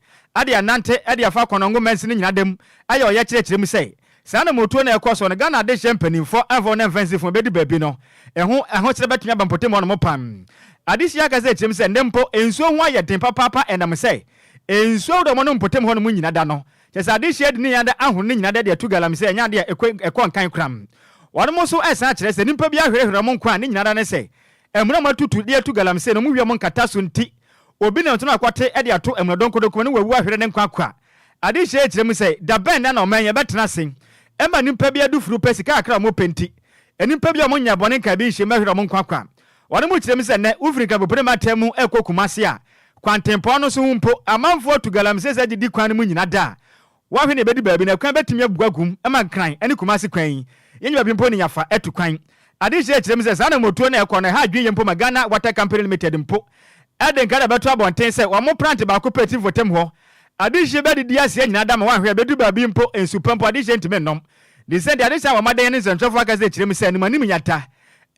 de anante de afa Konongo mansini nyinaa da mu ayɛ ɔyɛkyerɛ kyerɛ mu sɛ saa anamotuo no a ɛkɔ soɔ no Ghana adehyeɛ mpaninfoɔ mfa wɔn mfa nsi fam ɛbɛdu baabi no ɛho ahokyerɛ bɛtumi aba mpɔtam hɔnom pam. Adehyeɛ akasa kyerɛ mu sɛ nnɛ mpo nsuo ho ayɛ den papaapa ɛnam sɛ nsuo ahodoɔ a wɔnom mpɔtam hɔnom nyina da no Kyerɛ sɛ adehyeɛ de ne yɛn ahono no nyinaa de ato galamsey ɛnyɛ adeɛ a ɛkɔ ɛkɔ nkan koraa. Wɔnom nso ɛsan kyerɛ sɛ nnipa bi ahwerehwere wɔn nkwa a ne nyinaa ne sɛ amuna a wɔatutu de atu galamsey no wɔn wia wɔn nkata so nti obi na ɔtena akɔte de ato amuna donkodonko mu ne wawu ahwere ne nkwa kwa. Adehyeɛ kyerɛ mu sɛ da bɛn na na ɔman yi ɛbɛtena ase ɛma nnipa bi adufuru pɛ sika kakra a wɔpɛ nti nnipa bi a wɔnyɛ bɔne nka bi nhyɛ mu ahwere wɔn nkwa kwa. Wɔnom kyerɛ mu sɛ nnɛ wofiri Nkramopo mantam mu ɛkɔ Kumasi a Kwantempɔn no so ho mpo, amanfoɔ tu galamsey sɛ de di kwan no mu nyina da a wɔahwɛ na ɛbɛdu baabi no, ɛkwan bɛtumi abu agu mu ma Nkran ne Kumasi kwan yi yɛnya baabi mpo ne yɛafa atu kwan. Adehyeɛ kyerɛ mu sɛ saa anammɔtuo no a ɛkɔ no ɛha adwene yie mpo ma Ghana Water Company Limited mpo de nkra bɛto abɔnten sɛ wɔn prante baako pɛ ti mfotam hɔ adehyeɛ bɛdidi aseɛ nyina da ma wɔanhwɛ a ɛbɛdu baabi mpo nsu pa mpo adehyeɛ ntumi nnom. Ne sɛ nti adehyeɛ a wɔn adan ne nsɛntwerɛfoɔ aka sɛ kyerɛ mu sɛ animanim nyata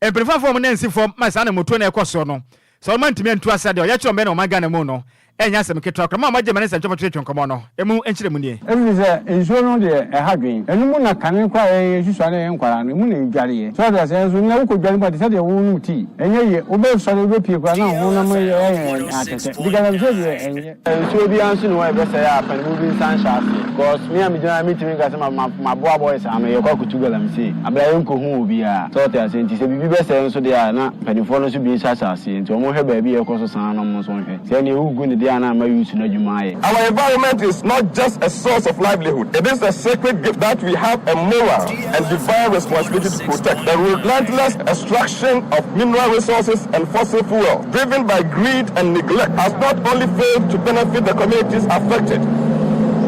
mpanimfoɔ afa wɔn nan nsi fam ma saa anammɔtuo no a ɛkɔ soɔ no Sɛ ɔma ntumi antu ase a, deɛ ɔyɛ kyerɛ ɔman ne ɔman Ghana mu no ɛnyɛ asɛm ketewa koraa. Ma wɔagye ma ne nsɛntwerɛfoɔ twetwe nkɔmmɔ no ɛmu nkyerɛmu nie. Ɛfiri sɛ nsuo no deɛ ɛha dwen. Ɛno mu na kane koraa a yɛn yɛsusua na yɛyɛ nkwadaa no, ɛmu na yɛdwareɛ. So wate aseɛ? Nso nnɛ wokɔdware mpo a, te sɛ deɛ worenom tii. Ɛnyɛ yie. Wobɛsɔre wobɛpue koraa na wo honam yɛ ayɛ atɛtɛ. Nti galamsey deɛ ɛnyɛ. Nsuo biara nso nni hɔ a ɛbɛsɛe a panimu bi nsa nhyɛ aseɛ because me a megyina ha mentumi nka sɛ maboa boys ano yɛkɔ akɔtu galamsey aberɛ a yɛnkɔhu obiara sɛ wote aseɛ nti sɛ biribi bɛsɛe nso deɛ a na mpanifoɔ no nso bi nhyɛ ahyɛ aseɛ nti wɔn hwɛ baabi a ɛkɔ so saa na wɔn nso nhwɛ sɛ ɛneɛ wogu no deɛ a na ama youth no adwuma ayɛ. Our environment is not just a source of livelihood, it is a sacred gift that we have a moral and divine responsibility to protect. The relentless extraction of mineral resources and fossil fuel, driven by greed and neglect, has not only failed to benefit the communities affected,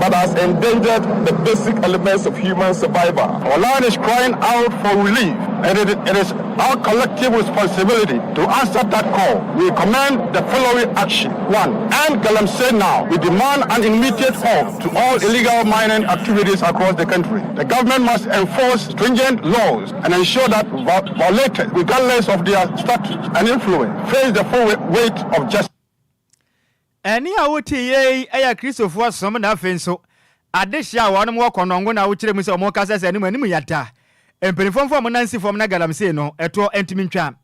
but has endangered the basic elements of human survival. Our land is crying out for relief, and it, it is our collective responsibility to answer that call. We command the following action. One, end Galamsey now. We demand an immediate halt to all illegal mining activities across the country. The government must enforce stringent laws and ensure that violators, regardless of their status and influence, face the full weight of justice. Ɛnne a woteeɛ yi yɛ Kristofoɔ som na afei nso adehyeɛ a wɔnom wɔ kɔnɔngo na wokyerɛ mu sɛ wɔn kasa sɛ anim anim yada. Mpanimfoɔ mfa wɔn nan nsi fam na galamsey no ɛtoɔ ntumi ntwa.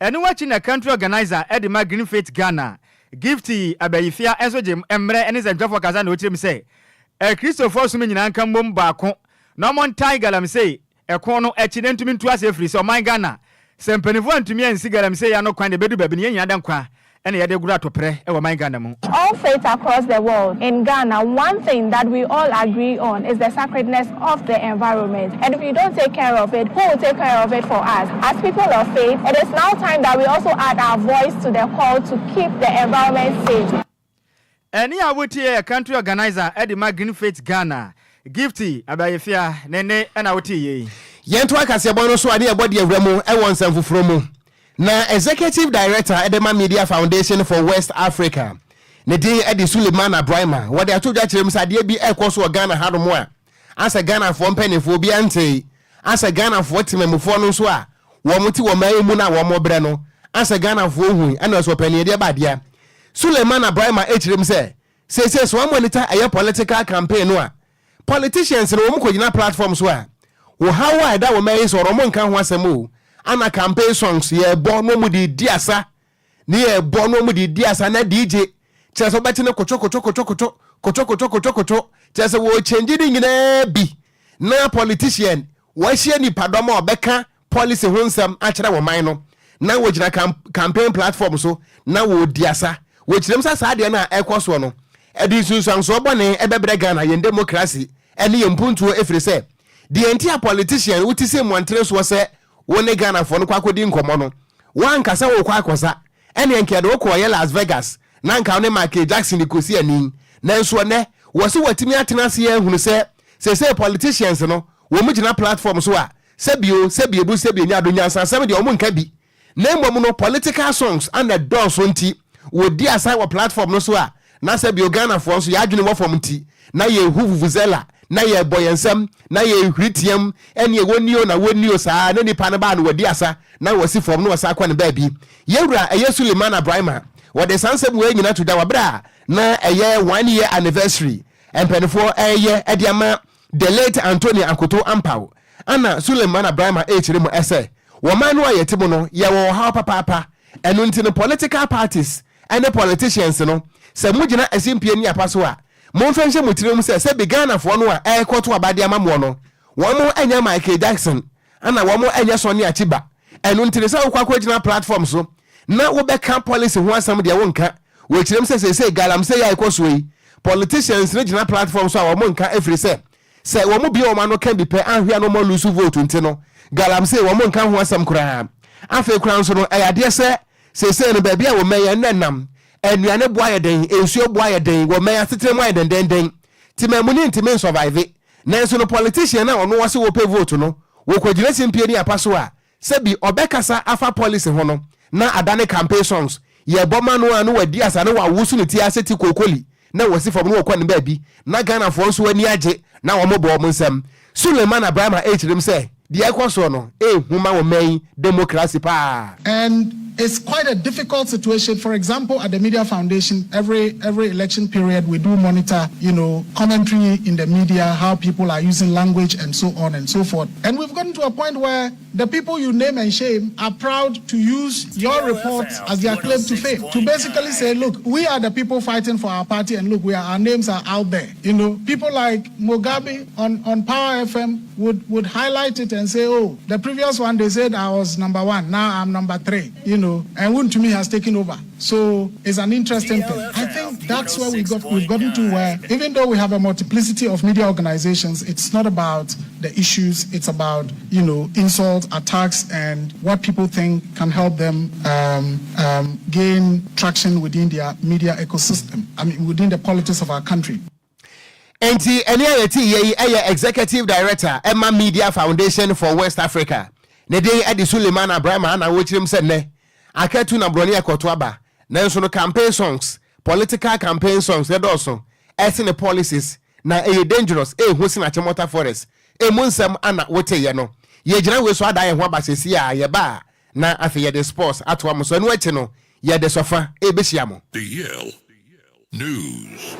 Ɛno akyi na Country Organiser de ma Green Faith Ghana, Gifty Abayifia nso gye mmerɛ ne nsɛntwerɛfoɔ kasa na ɔkyerɛ mu sɛ Akristofoɔ som nyinaa nka mmom baako na wɔntae galamsey ɛko no akyi na ntumi ntu ase ɛfiri sɛ ɔman Ghana sɛ mpaninfoɔ antumi ansi galamsey ano kwan deɛ ɛbɛdu baabi no yɛn nyinaa da nkwa na yɛde goro atoprɛ wɔ ɔman Ghana mu. All faiths across the world in Ghana, one thing that we all agree on is the sacredness of the environment. And if you don't take care of it, who will take care of it for us? As people of faith, it is now time that we also add our voice to the call to keep the environment safe. Ɛnne a wotie yɛ Country Organiser de ma Green Faith Ghana, Gifty Abayefia ne nne na wotee yei. Yɛntoa kaseɛbɔ no so a ne yɛbɔ de awura mu wɔ nsɛm foforɔ mu. Na Executive Director de ma Media Foundation for West Africa, ne din de Sulemana Braimah, wɔde ato dwa kyerɛ mu sɛ adeɛ bi rekɔ so wɔ Ghana hanom a asɛ Ghanafoɔ mpanimfoɔ obiara ntee, asɛ Ghanafoɔ temamufoɔ no nso a wɔn te wɔn man yi mu no a wɔn brɛ no, asɛ Ghanafoɔ hui, ɛna ɔsɛ ɔpanin ɛdeɛ ba adeɛ. Sulemana Braimah kyerɛ mu sɛ seesei sɛ wɔn monitor ɛyɛ political campaign no a, politicians no wɔn kɔgyina platform so a, wɔhaw a ɛda wɔn man yi so wɔn nka ho asɛm o, ana campaign songs yɛbɔ na wɔn de di asa, ne yɛbɔ na wɔn de di asa na DJ kyerɛ sɛ wɔbɛte no kotwo kotwo kotwo kotwo kotwo kotwo kotwo kotwo kyerɛ sɛ wɔkyɛngye ne nyinaa bi na politician wɔahyia nipadɔm a ɔbɛka policy ho nsɛm akyerɛ wɔn man no na wɔgyina campaign platform so na wɔredi asa. Wɔkyerɛm sɛ saa adeɛ no a ɛkɔ soɔ no ɛde nsunsuansoɔ bɔne ɛbɛbrɛ Ghana, yɛn democracy ɛne yɛn mpuntuo, ɛfiri sɛ deɛ nti a politician wote sɛ mmɔntene soɔ sɛ wo ne Ghanafoɔ no kɔ akɔdi nkɔmmɔ no, woanka sɛ wokɔ akɔsa, ɛneɛ nka yɛde wo kɔɔyɛ Las Vegas na nka wo ne Michael Jackson kɔsi ani. Nanso ɛnɛ wɔ se watumi atena ase ahunu sɛ seesei politicians no wɔn gyina platform so a sɛbio sɛbiebu sɛbie ado nyansasɛm deɛ wɔn nka bi, na mmom no political songs ana dɔɔso nti wɔdi asa wɔ platform no so a, na sɛbio Ghanafoɔ nso yɛadwene wɔ fam nti na yɛhu vuvuzela na yɛbɔ yɛn nsam na yɛhuri team ɛne wɔnio na wɔnio saa na nipa no baa no wɔdi asa na wɔsi fam na wɔsa akɔ ne baabi. Yɛwura ɛyɛ Sulemana Braimah wɔde saa nsɛm wei nyina to dwa wɔberɛ a na ɛyɛ one year anniversary mpanimfoɔ ɛyɛ ɛde ama the late Anthony Akoto Ampaw. Ana Sulemana Braimah ɛrekyerɛ mu ɛsɛ wɔman no a yɛte mu no yɛwɔ ɔhaw papaapa, ɛno nti no political parties ɛne politicians no sɛ mogyina asimpie ne apa so a, momfa nhyɛ mo tirim sɛ sɛbi Ghanafoɔ no a ɛrekɔto aba de ama moɔ no, wɔn ɛnyɛ Michael Jackson ana wɔn ɛnyɛ Sonny Achiba. Ɛno nti no sɛ wokɔ akɔgyina platform so na wobɛka policy ho asɛm deɛ wonka. Wɔkyerɛm sɛ seesei galamsey a ɛkɔ soɔ yi, politicians no gyina platform so a wɔn nka, ɛfiri sɛ sɛ wɔn bie wɔn ano ka bi pɛ ahwea no wɔn lose vote, nti no galamsey wɔn nka ho asɛm koraa. Afei koraa nso no ɛyɛ adeɛ sɛ seesei no baabi a wɔn mɛyɛ nnɛ nam nnuane boa yɛ den, nsuo boa yɛ den, wɔn mɛyɛ asetena mu ayɛ dendenden, temamuni ntumi nsurvive. Nanso no politician a ɔno wɔse wɔpɛ vote no wɔkɔgyina simpie ne apa so a sɛbi ɔbɛkasa afa policy ho no na adane campaign songs yɛbɔ ma no a, no wadi asa na wawoso ne ti ase ti kookoli na wasi fam na wɔkɔ ne baabi na Ghanafoɔ nso ani agye na wɔn bɔ wɔn nsam. Sulemana Braimah ɛrekyerɛ mu sɛ deɛ ɛkɔ soɔ no ɛɛhu ma wɔn man democracy paa. And it's quite a difficult situation. For example, at the Media Foundation, every every election period, we do monitor, commentary in the media, how people are using language and so on and so forth. And we've gotten to a point where the people you name and shame are proud to use your reports as their claim to fame. To basically say, look, we are the people fighting for our party, and look, our names are out there. People like Mugabe on Power FM would highlight it and say, oh, the previous one, they said I was number one, now I'm number three, and Wontumi has taken over. So it's an interesting thing. I think that's where we've gotten to, where even though we have a multiplicity of media organizations, it's not about the issues, it's about insults, attacks, and what people think can help them gain traction within their media ecosystem, I mean, within the politics of our country. Enti ɛnne a yɛte yɛ yi yɛ Executive Director ma Media Foundation for West Africa. Ne din de Sulemana Braimah na wɔkyerɛ mu sɛ nnɛ akatu na borɔne ɛkɔto aba nanso no campaign songs, political campaign songs no dɔɔso sene policies na ɛyɛ dangerous, ɛhu sene Achimota Forest. Ɛmu nsɛm ana woteeɛ no. Yɛgyina wei so adan yɛn ho aba seesei a yɛba a na afei yɛde sports atoa mo so. Ɛno akyi no yɛde sɔfa ɛrebɛhyia mo. The Yale News.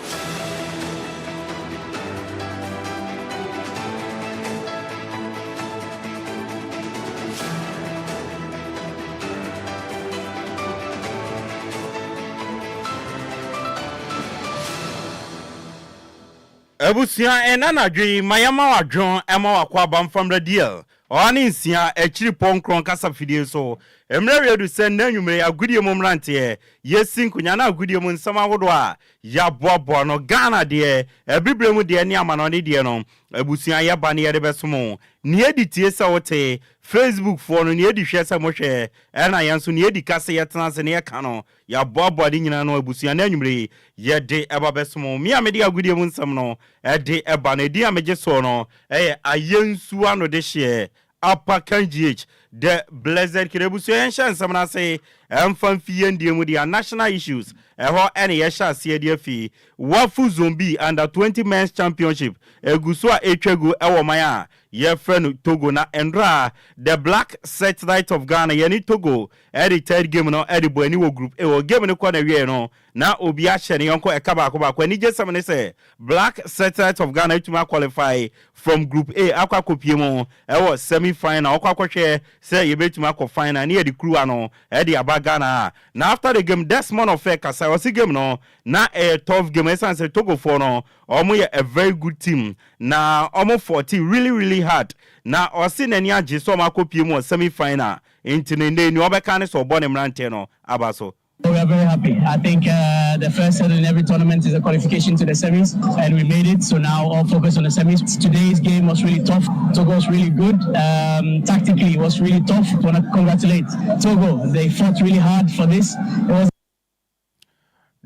Abusua, ɛnnɛ anadwo yi, ma yɛmma wo adwon ma w'akwaaba mfa mmra DL 106 akyiripɔ nkorɔn kasafidie so. Mmerɛ readu sɛ nnɛ anwummere yi agodie mu mmeranteɛ yɛsi nkonya na agodie mu nsɛm ahodoɔ a yɛaboaboa no, Ghana deɛ, Abibire mu deɛ ne amanɔne deɛ no, abusua yɛba ne yɛde bɛsom wo. Nea edi tie sɛ wote, Facebook foɔ no, nea edi hwɛ sɛ mohwɛ, ɛna yɛn nso nea edi ka sɛ yɛtena ase na yɛka no, Yɛaboaboa ne nyinaa ano abusua na anwummere yi yɛde ɛba bɛsom wo. Me a mede agodie mu nsɛm no de ɛba no, edin a megye soɔ no yɛ Ayensu Anodehyeɛ Apakan GH, The Blessed King. Abusua yɛnhyɛ nsɛm no ase mfa mfi yɛn deɛ mu deɛ National Issues, ɛhɔ ne yɛhyɛ aseɛ de afi. Wafu Zone B Under 20 Men's Championship ɛgu so a ɛretwa gu wɔ ɔman a yɛfrɛ no Togo na nnora The Black Searchlight of Ghana yɛne Togo Ɛde third game no de bɔ ani wɔ group A hɔ. Game no kɔ n'awieɛ no, na obi ahyɛ ne yɔnko ɛka baako baako. Anigyesɛm ne sɛ, Black Searchlight of Ghana atumi aqualify from group A akɔ akɔpue mu wɔ semi final. Wɔkɔ akɔhwɛ sɛ yɛbɛtumi akɔ final ne yɛde kuruwa no de aba Ghana a. Na after the game, Desmond Ofei kasae, ɔse game no na ɛyɛ tough game ɛsiane sɛ Togofoɔ no wɔyɛ a very good team na wɔn fought really really hard. Na ɔse n'ani agye sɛ wɔn akɔpue mu wɔ semi final. Enti no, nnɛ yi, nea ɔbɛka ne sɛ ɔbɔ ne mmerante no aba so. We are very happy. I think uh, the first hurdle in every tournament is a qualification to the semis, and we made it. So now all focus on the semis. Today's game was really tough. Togo was really good. Um, tactically, it was really tough. Want to congratulate Togo. They fought really hard for this. It was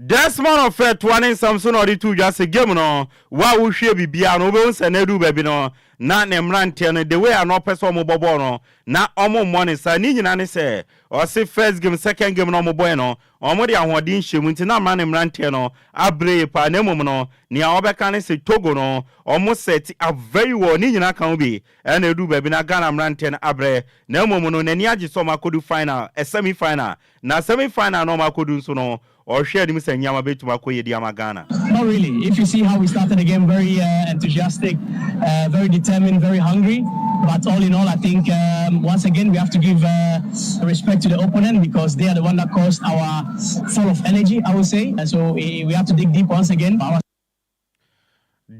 Desmond Ofei toa ne nsɛm so na ɔde too dwa sɛ game no wo a wohwie biribiara no wobɛhu sɛ na aduru baabi no na ne mmeranteɛ no the way a na ɔpɛ sɛ wɔbɔ bɔɔl no na wɔmmɔ ne saa ne nyinaa ne sɛ ɔse first game second game na wɔbɔɛ no wɔde ahoɔden hyɛ mu nti na ama ne mmeranteɛ no abrɛ yie paa na mmom no nea ɔbɛka ne sɛ Togo no wɔn set up very well ne nyinaa ka ho bi ɛna aduru baabi na Ghana mmeranteɛ no abrɛ na mmom no n'ani agye sɛ wɔakɔdu final semi final Na semi final no a wɔakɔdu nso no, ɔhwɛ anim sɛ nneɛma bɛtumi akɔ yie de ama Ghana. Not really, if you see how we started the game very enthusiastic, very determined, very hungry, but all in all I think once again we have to give respect to the opponent because they are the one that caused our fall of energy I would say, and so we have to dig deep once again. Our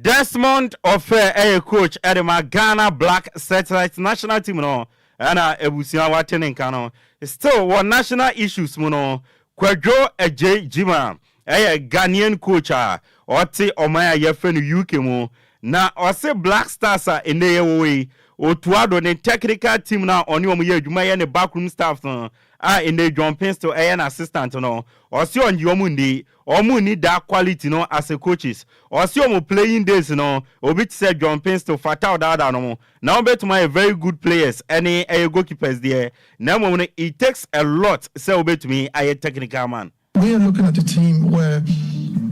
Desmond Ofei yɛ coach de ma Ghana Black Searchlight national team no ɛna abusua wate ne nka no. Still wɔ national issues mu no, Kwadwo Adjei Gyimah yɛ Ghanaian coach a ɔte ɔman a yɛfrɛ no UK mu na ɔse Black Stars a ɛnnɛ yɛwɔ hɔ yi, Otto Addo ne technical team no a ɔne wɔn yɛ adwuma yɛ ne backroom staff no a ɛnnɛ John Paintsil yɛ n'assistant no, ɔse ɔngye wɔn nni. Ɔmo nni that quality no as a coaches. Ɔse ɔmo playing days no obi te sɛ John Paintsil, Fatau Dauda nom na ɔmo bɛtumi ayɛ very good players ɛne ɛyɛ goalkeepers deɛ na mmom no it takes a lot sɛ wobɛtumi ayɛ technical man. We are looking at a team where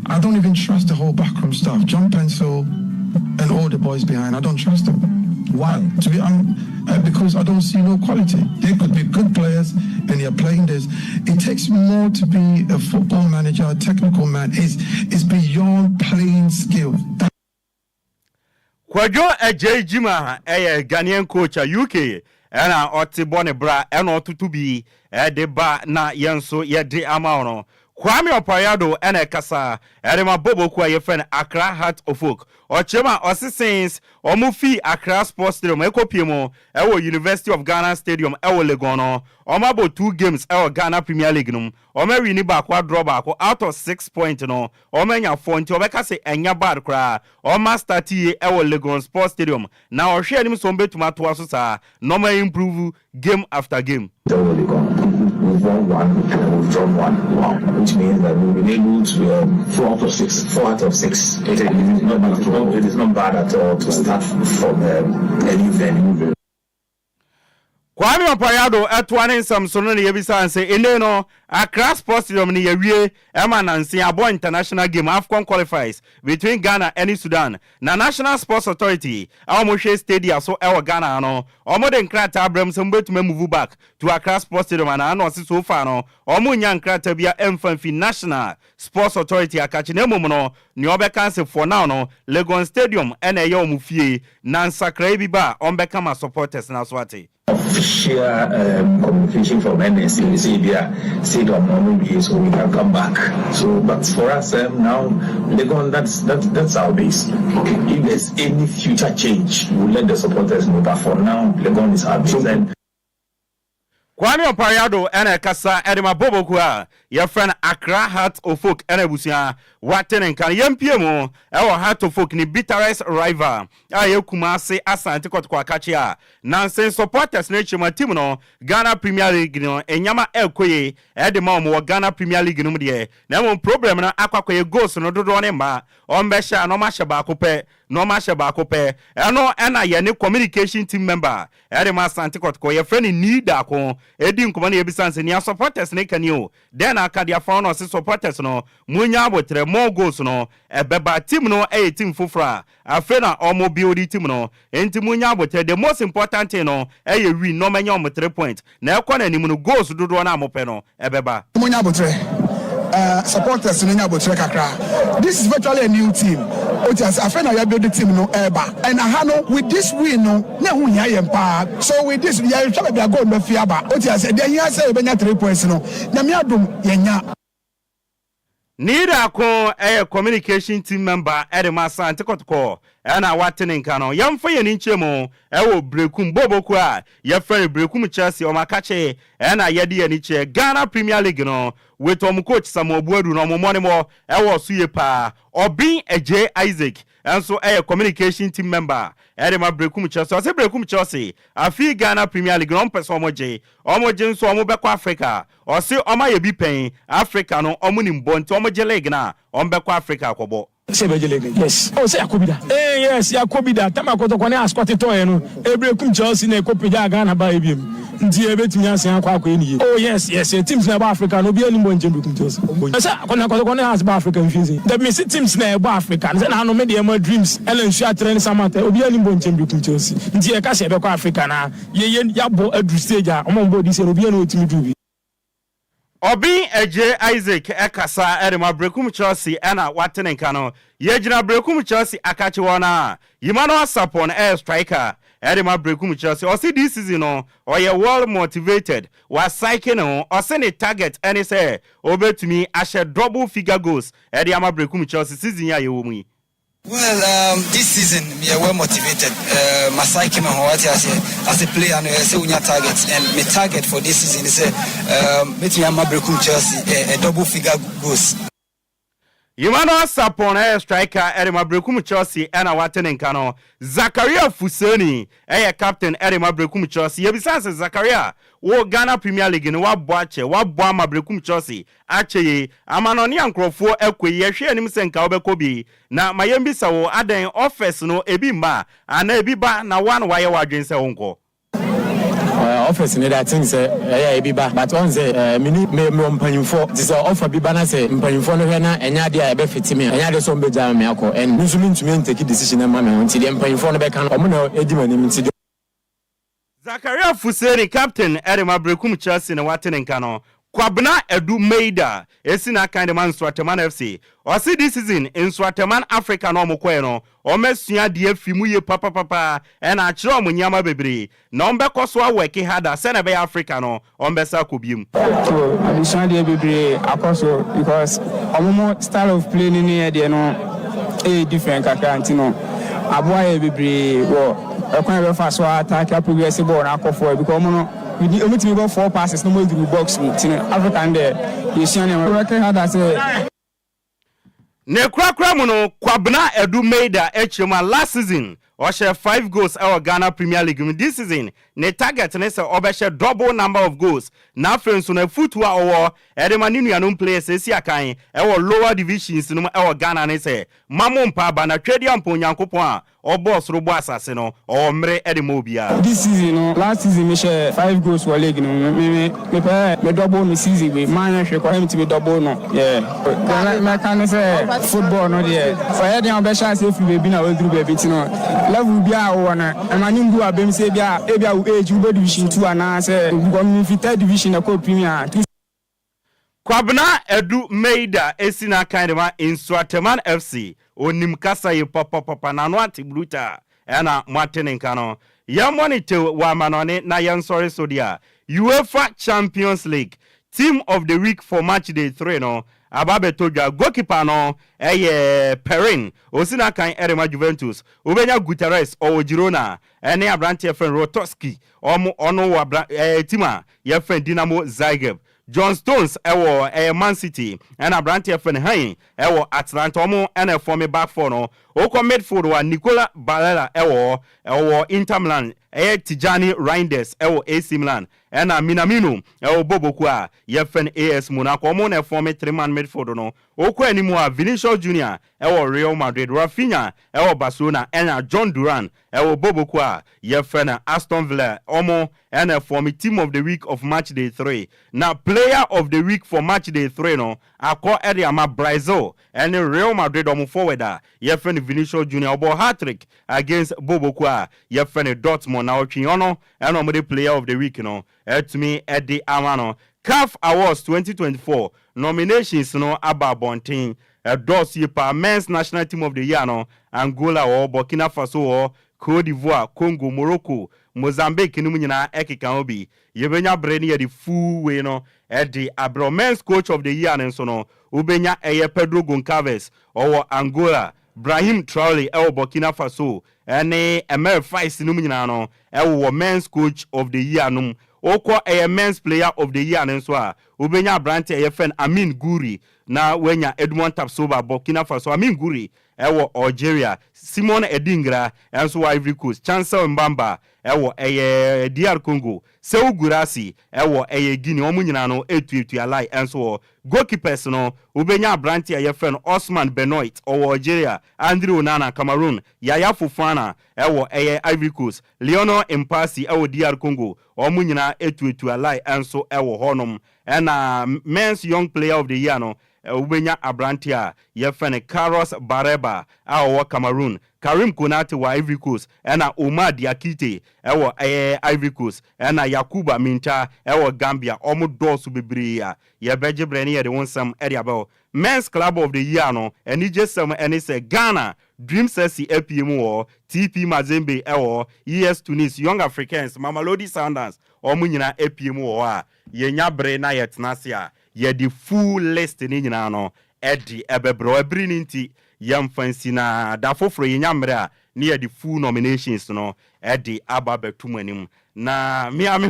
I don't even trust the whole backroom staff, John Paintsil and all the boys behind, I don't trust them. Why? To be um, uh, because I don't see no quality. They could be good players and they're playing this. It takes more to be a football manager, a technical man. It's, it's beyond playing skills. Kwadwo Adjei Gyimah yɛ Ghanaian coach a UK ɛna ɔte bɔ ne bra ɛna ɔtoto bi ɛde ba na yɛn nso yɛde ama wo no. Kwame Opare-Addo ɛna ɛkasa ɛde ma bɔbɔ kuo a yɛfrɛ no Accra Heart of Oak. Ɔkyerɛ mu a ɔse since ɔmo fii Accra Sports Stadium ɛkɔ pie mu ɛwɔ University of Ghana Stadium ɛwɔ Legon no, ɔmo abɔ two games ɛwɔ Ghana Premier League no mu. Ɔmo awini baako adraw baako out of six point no ɔmo anya four nti ɔbɛka se ɛnyɛ bad koraa. Ɔmo astart yie ɛwɔ Legon Sports Stadium na ɔhwɛ anim sɛ ɔmo bɛtumi atoa so saa na ɔmo a improve game after game. Tell Legon. We've won one and we've drawn one. Wow. Which means that we've been able to um, four out of six. Four out of six. It, it, is, not, it, is, not, it is not bad at all to start from um, a new venue. Kwame Opare-Addo toa ne nsɛm so no na yɛbisaa no sɛ nnei no Accra Sports Stadium no yɛawie ma nanse abɔ international game Afcon qualifies between Ghana ne Sudan na National Sports Authority a wɔhwɛ stadia so wɔ Ghana ha no wɔde nkrataa abrɛ mu sɛ mobɛtumi amuvu back to Accra Sports Stadium anaa na ɔse so far no wɔnnya nkrataa bia ɛmfa mfi National Sports Authority akakye na mmom no nea ɔbɛka se for now no Legon Stadium na ɛyɛ wɔn fie na nsakrae bi ba a wɔbɛka ma supporters no aso ate. Official um, communication from NSA they say they stadium no no wie so we can come back so but for us um, now Legon that's that, that's our base okay if there's any future change we'll let the supporters know but for now Legon is our base and Kwame Opare-Addo na ɛkasa de ma Boboku a yɛfrɛ no Accra Heart of Oak na abusua wate ne nka no. Yɛmpue mu wɔ Heart of Oak ne bitterest rival a ɛyɛ Kumasi Asante Kɔtɔkɔ Akakye a nansen supporters no akyiri mu a team no Ghana Premier League no nneɛma ɛrekɔ yie de ma wɔn wɔ Ghana Premier League no mu deɛ na mmom problem no akɔ akɔyɛ goals no dodoɔ ne mma wɔmbɛhyɛ a na wɔahyɛ baako pɛ Nnoɔma hyɛ baako pɛ. Ɛno na yɛne communication team member ɛde ma Asante Kɔtɔkɔ, yɛfrɛ no Nii Darko, ɛdi nkɔmmɔ na yɛbisa no sɛ nea supporters no ka ni o, dɛn na aka de afa ho na ɔse supporters no monnya aboterɛ, more goals no ɛbɛba, team no ɛyɛ team foforɔ a afei na ɔmo build team no, nti monnya aboterɛ, the most important thing no ɛyɛ win na ɔmo anya ɔmo 3 point na ɛkɔ n'anim no goals dodoɔ no a mopɛ no ɛbɛba. Monya aboterɛ. Eh, supporters no nya aboterɛ kakra. This is virtually a new team. Wote ase, afei na yɛbuild team no ɛreba. And aha no, with this win no, na ɛho hia yɛn paa. So with this, yɛrehwɛ baabi a goal no bɛfi aba. Wote ase, deɛ ɛhia sɛ yɛbɛnya three points no, Nyame adom, yɛanya. Nii Darko yɛ communication team member de ma Asante Kɔtɔkɔ na wate ne nka no. Yɛmfa yɛn ani nkyerɛ mu wɔ Berekum bɔɔlbɔ kuo a yɛfrɛ no Berekum Chelsea, wɔn akakye na yɛde yɛn ani kyerɛ Ghana Premier League no with wɔn coach Samuel Boadu no wɔn mmɔnemmɔ wɔ so yie paa. Obeng Adjei Isaac nso yɛ communication team member de ma Berekum Chelsea. Ɔse Berekum Chelsea afe yi Ghana Premier League no wɔmpɛ sɛ wɔgye, wɔgye nso wɔbɛkɔ Africa. Ɔse ɔmo ayɛ bi pɛn, Africa no ɔmo nim bɔ nti ɔmo gye league no a ɔmo bɛkɔ Africa akɔbɔ. Sɛ yɛbɛgye league no yes. Oh sɛ yɛakɔ bi da eh yes yɛakɔ bi da tam a Kɔtɔkɔ ne Ascot tɔɔeɛ no ɛbrekum Chelsea na ɛkɔ pagyaa Ghana baeɛ biom nti yɛbɛtumi asen akɔ akɔyɛ ne yie oh yes yes yɛ teams na ɛbɔ Africa no obiara nim bɔ nkyɛn brekum Chelsea sɛ na Kɔtɔkɔ ne Hearts bɔ Africa mfie sɛn dabi mese teams na ɛbɔ Africa no sɛ na ano me deɛ ma Dreams ɛna Nsuatrɛ ne Samatta obiara nim bɔ nkyɛn brekum Chelsea nti yɛka sɛ yɛbɛkɔ Africa na Yɛyɛ yɛabɔ aduru stage a ɔmo a ɔmo bɔɔ this year no obiara nni hɔ a ɔtumi duru bi. Obeng Adjei Isaac kasa de ma Berekum Chelsea na wate ne nka no. Yɛgyina Berekum Chelsea akakye hɔ no a, Emmanuel Sarpong yɛ striker de ma Berekum Chelsea. Ɔse this season no ɔyɛ well motivated, wa psyche ne ho. Ɔse ne target ne sɛ ɔbɛtumi ahyɛ double figure goals de ama Berekum Chelsea season yi a yɛwɔ mu yi. Well um, this season me yɛ well motivated uh, ma psyche me ho wate aseɛ as a player no ɛsɛ wonya target and me target for this season is sɛ um, mɛtumi ama Berekum Chelsea a, a double figure goals. Emmanuel Sarpong yɛ striker de ma Berekum Chelsea na wate ne nka no. Zakaria Fuseni yɛ captain de ma Berekum Chelsea. Yɛbisaa sɛ Zakaria, wo Ghana Premier League no woabɔ akyɛ, woabɔ ama Berekum Chelsea akyɛ yei, amanɔne a nkurɔfoɔ akɔ yi, yɛhwɛ anim sɛ nka wobɛkɔ bi. Na ma yɛmmisa wo, adɛn offers no ebi mma anaa ebi ba na wo ara na woayɛ w'adwene sɛ wonkɔ? Offers no de I think sɛ ɛyɛ a ebi ba but ɔn sɛ me ni me mewɔ mpanyinfoɔ nti sɛ offer bi ba na sɛ mpanyinfoɔ no hwɛ na ɛnyɛ adeɛ a ɛbɛ fiti me a ɛnyɛ adeɛ sɛ ɔmo bɛ gyaa me akɔ and me nso me ntumi ntake decision mma me ho nti deɛ mpanyinfoɔ no bɛka no ɔmo na edi m'anim nti deɛ Zakaria Fuseni, captain de ma Berekum Chelsea na wate ne nka no. Kwabena Adu Meida esi n'akan de ma Nsoatreman FC. Ɔse this season Nsoatreman Africa na ɔmo kɔɛ no, ɔmo asua adeɛ afi mu yie papapapa ɛna akyerɛ ɔmo nneɛma bebree. Na ɔmo bɛkɔ so awɔke harder sɛnea ɛbɛyɛ Africa no ɔmo bɛsa akɔ biom. So adesua deɛ bebree akɔ so because ɔmo mo style of play no ne yɛ deɛ no ɛyɛ different kakra nti no aboa yɛ bebree wɔ ɛkwan a yɛbɛfa so a attack a progress ball no akɔ forward because ɔmo no ɔmo tumi bɔ four passes na ɔmo aduru box mu nti no Africa no deɛ yɛsua nneɛma. Working harder sɛ. Ne korakora mu no, Kwabena Adu Meida kyerɛ mu a last season Ɔhyɛ 5 goals ɛwɔ Ghana Premier League mu this season. Ne target ne sɛ ɔbɛhyɛ double number of goals. Na afei nso no, afutuo a ɔwɔ ɛde ma ne nuanom players esi akan ɛwɔ lower divisions no mu ɛwɔ Ghana ne sɛ ma mo mpa aba na twɛdi ampo Onyankopɔn a ɔbɔɔ soro bɔ asase no, ɔwɔ mmere ɛde ma obiara. This season no, last season me hyɛ five goals wɔ league no. Me pɛ me double me season wei maa yɛn hwɛ kɔ ɛmi ti me double no. Yeah, deɛ mɛka ne sɛ football no deɛ, ɔyɛ deɛ ɔbɛhyɛ ase efiri beebi na waduru beebi, ti no level bi a wɔwɔ no, ɛma ne ngu abɛm sɛ ebi a wo age wobɛ division two anaasɛ because mi fi third division ɛkɔ Premier two. Kwabena Edu Meida esi n'akan de ma Nsuateman FC. Onim kasa yi pɔpɔpɔpɔ n'ano ate bruta, ɛna mo ate ne nka no. Yɛmmɔ ne tew wɔ amanɔne na yɛnsɔre so deɛ a, UEFA Champions League team of the week for match day 3 no aba abɛtɔ dwa. Goalkeeper no ɛyɛ Perin, osi n'akan ɛde ma Juventus. Wobɛnya Guterres, ɔwɔ Girona, ɛne aberanteɛ fɛn Rostovski, ɔmo ɔno wɔ abra team a yɛfɛn Dinamo Zagreb. John Stones ɛwɔ ɛyɛ Man City, ɛna aberanteɛ fɛn Han ɛwɔ Atalanta. Ɔmo ɛna ɛform back four no. Okɔ midfield wa, Nicola Barella ɛwɔ Inter Milan, ɛyɛ Tijani Reijnders ɛwɔ AC Milan, ɛna Minamino ɛwɔ Boboku a yɛfɛ no AS Monaco. Ɔmo na ɛform three man midfield no. Okɔ anim a, Vinicius Junior ɛwɔ Real Madrid, Raphinha ɛwɔ Barcelona, ɛna John Duran ɛwɔ Boboku a yɛfɛ no Aston Villa. Ɔmo ɛna ɛform team of the week of match day 3. Na player of the week for match day 3 no akɔ ɛde ama Brazil ɛne Real Madrid ɔmo forward a yɛfɛ no Vinicius Junior. Ɔbɔ hat-trick against Boboku a yɛfɛ no Dortmund na ɔtwe ɔno, ɛna ɔmo de player of the week no ɛtumi ɛde ama no. CAF Awards 2024 nominations no aba abɔnten, ɛdɔɔso yie paa. Men's national team of the year no, Angola wɔ, Burkina Faso wɔ, Cote d'Ivoire, Congo, Morocco, Mozambique no mu nyinaa ɛkeka ho bi. Yɛbɛnya bere ne yɛde full wei no ɛde abrɛ. Men's coach of the year no nso no, wobɛnya ɛyɛ Pedro Goncalves, ɔwɔ Angola, Brahim Traore ɛwɔ Burkina Faso, ɛne Emerse Faé no mu nyinaa no ɛwɔ men's coach of the year no mu. Wokɔ ɛyɛ men's player of the year no nso a, wobɛnya aberante ɛyɛ fɛn Amine Gouiri, na wanya Edmond Tapsoba, Burkina Faso, Amine Gouiri ɛwɔ Algeria, Simon Edingra ɛnso wɔ Ivory Coast, Chancel Mbemba ɛwɔ ɛyɛ DR Congo, Serhou Guirassy ɛwɔ ɛyɛ Guinea. Wɔn nyinaa no etuatua line. Ɛnso wɔ goalkeepers no, wobɛnya aberante a yɛfrɛ no Osman Benoit, ɔwɔ Algeria, Andre Onana, Cameroon, Yaya Fofana ɛwɔ ɛyɛ Ivory Coast, Lionel Mpasi ɛwɔ DR Congo. Wɔn nyinaa etuatua line ɛnso ɛwɔ hɔnom. Ɛna men's young player of the year no, wobɛnya aberante a yɛfrɛ no Carlos Baleba a ɔwɔ Cameroon, Karim Konate wɔ Ivory Coast, ɛna Omar Diakite ɛwɔ ɛyɛ Ivory Coast, ɛna Yankuba Minteh ɛwɔ Gambia. Ɔmo dɔɔso bebree a yɛbɛgye berɛ ne yɛde wo nsɛm ɛde abɛwɔ. Men's club of the year no, anigye sɛm ɛne sɛ Ghana Dreams SC apue mu wɔ, TP Mazembe ɛwɔ, ES Tunis, Young Africans, Mamelodi Sundowns, ɔmo nyinaa apue mu wɔ hɔ a yɛnya bere na yɛtena ase a yɛde full list ne nyinaa no ɛde ɛbɛbrɛ. Ɛbere ne nti yɛmfa nsi, na da foforɔ yɛnya mmerɛ a ne yɛde full nominations no ɛde aba abɛto mu anim. Na mmea me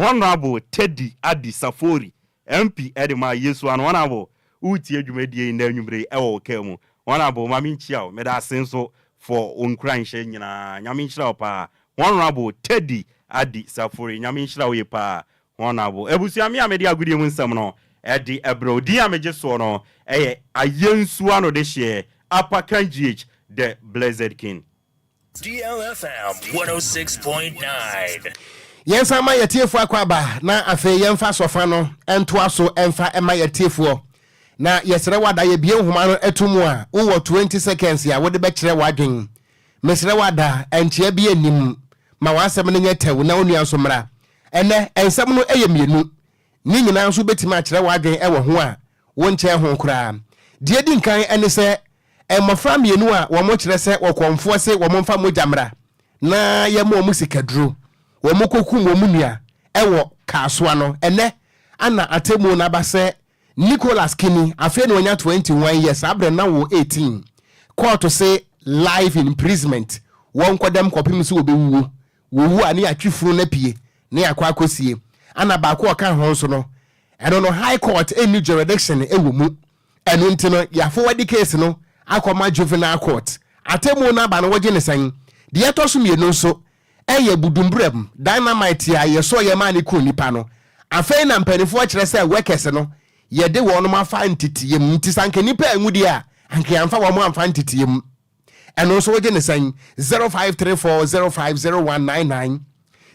Honorable Teddy Adi Safori, MP ɛde ma Yesu ano. Honorable, wotie dwumadie yi na anwummere ɛwɔ wo kaa mu. Honorable, ma menkyia wo, meda ase nso for wo nkuranhyɛ nyinaa. Nyame nhyira wo paa. Honorable Teddy Adi Safori, Nyame nhyira wo yie paa, Honorable. Abusua, me a mede agodie mu nsɛm no ɛde ɛbrɛ odin a megye soɔ no ɛyɛ Ayɛnsuo ano de hyeɛ Apakan GH, the Blessed King. DLFM 106.9. Yɛnsan ma yɛtiefoɔ akɔ aba, na afei yɛmfa sɔfa no ntoa so ɛmfa ɛma yɛtiefoɔ. Na yɛsrɛ wada, yɛbie nhoma no ato mu a, wowɔ 20 seconds a wode bɛkyerɛ w'adwen. Mesrɛ wada, ɛnkyea bi anim ma w'asɛm no nyɛ tɛw na onua nso mmra. Ɛnɛ ɛnsɛm no ɛyɛ mmienu ne nyinaa nso bɛtumi akyerɛ w'adwen ɛwɔ ho a wonkyɛn ho koraa. Deɛ di nkan ɛne sɛ mmɔfra mmienu a wɔn kyerɛ sɛ wɔkɔmfoɔ se wɔn mfa mogya mmra na yɛma wɔn sikaduro, wɔn kɔkum wɔn nua ɛwɔ Kaasoa no, ɛnɛ ana atemmuo no aba sɛ Nicholas Kini, afei na wanya 21 years, saa berɛ na wɔ 18. Court se life imprisonment, wɔn nkɔdɛm kɔpem sɛ wɔbɛwuo. Wɔwu a, ne yɛatwe funu no apue ne yɛakɔ akɔsie. Ana baako a ɔka ho nso no, ɛno no high court ɛnni jurisdiction ɛwɔ mu. Ɛno nti no yɛaforward case no akɔma juvenile court. Atemmuo no aba no wogye no sɛn? Deɛ ɛtɔ so mmienu nso yɛ budumburam, dynamite, a yɛsɔeɛ maa no kuu nnipa no. Afei na mpanimfoɔ kyerɛ sɛ workers no yɛde wɔnom afa nteteeɛ mu nti sɛ anka nnipa anwu deɛ a anka yɛamfa wɔn amfa nteteeɛ mu. Ɛno nso wogye no sɛn? 0534 050199,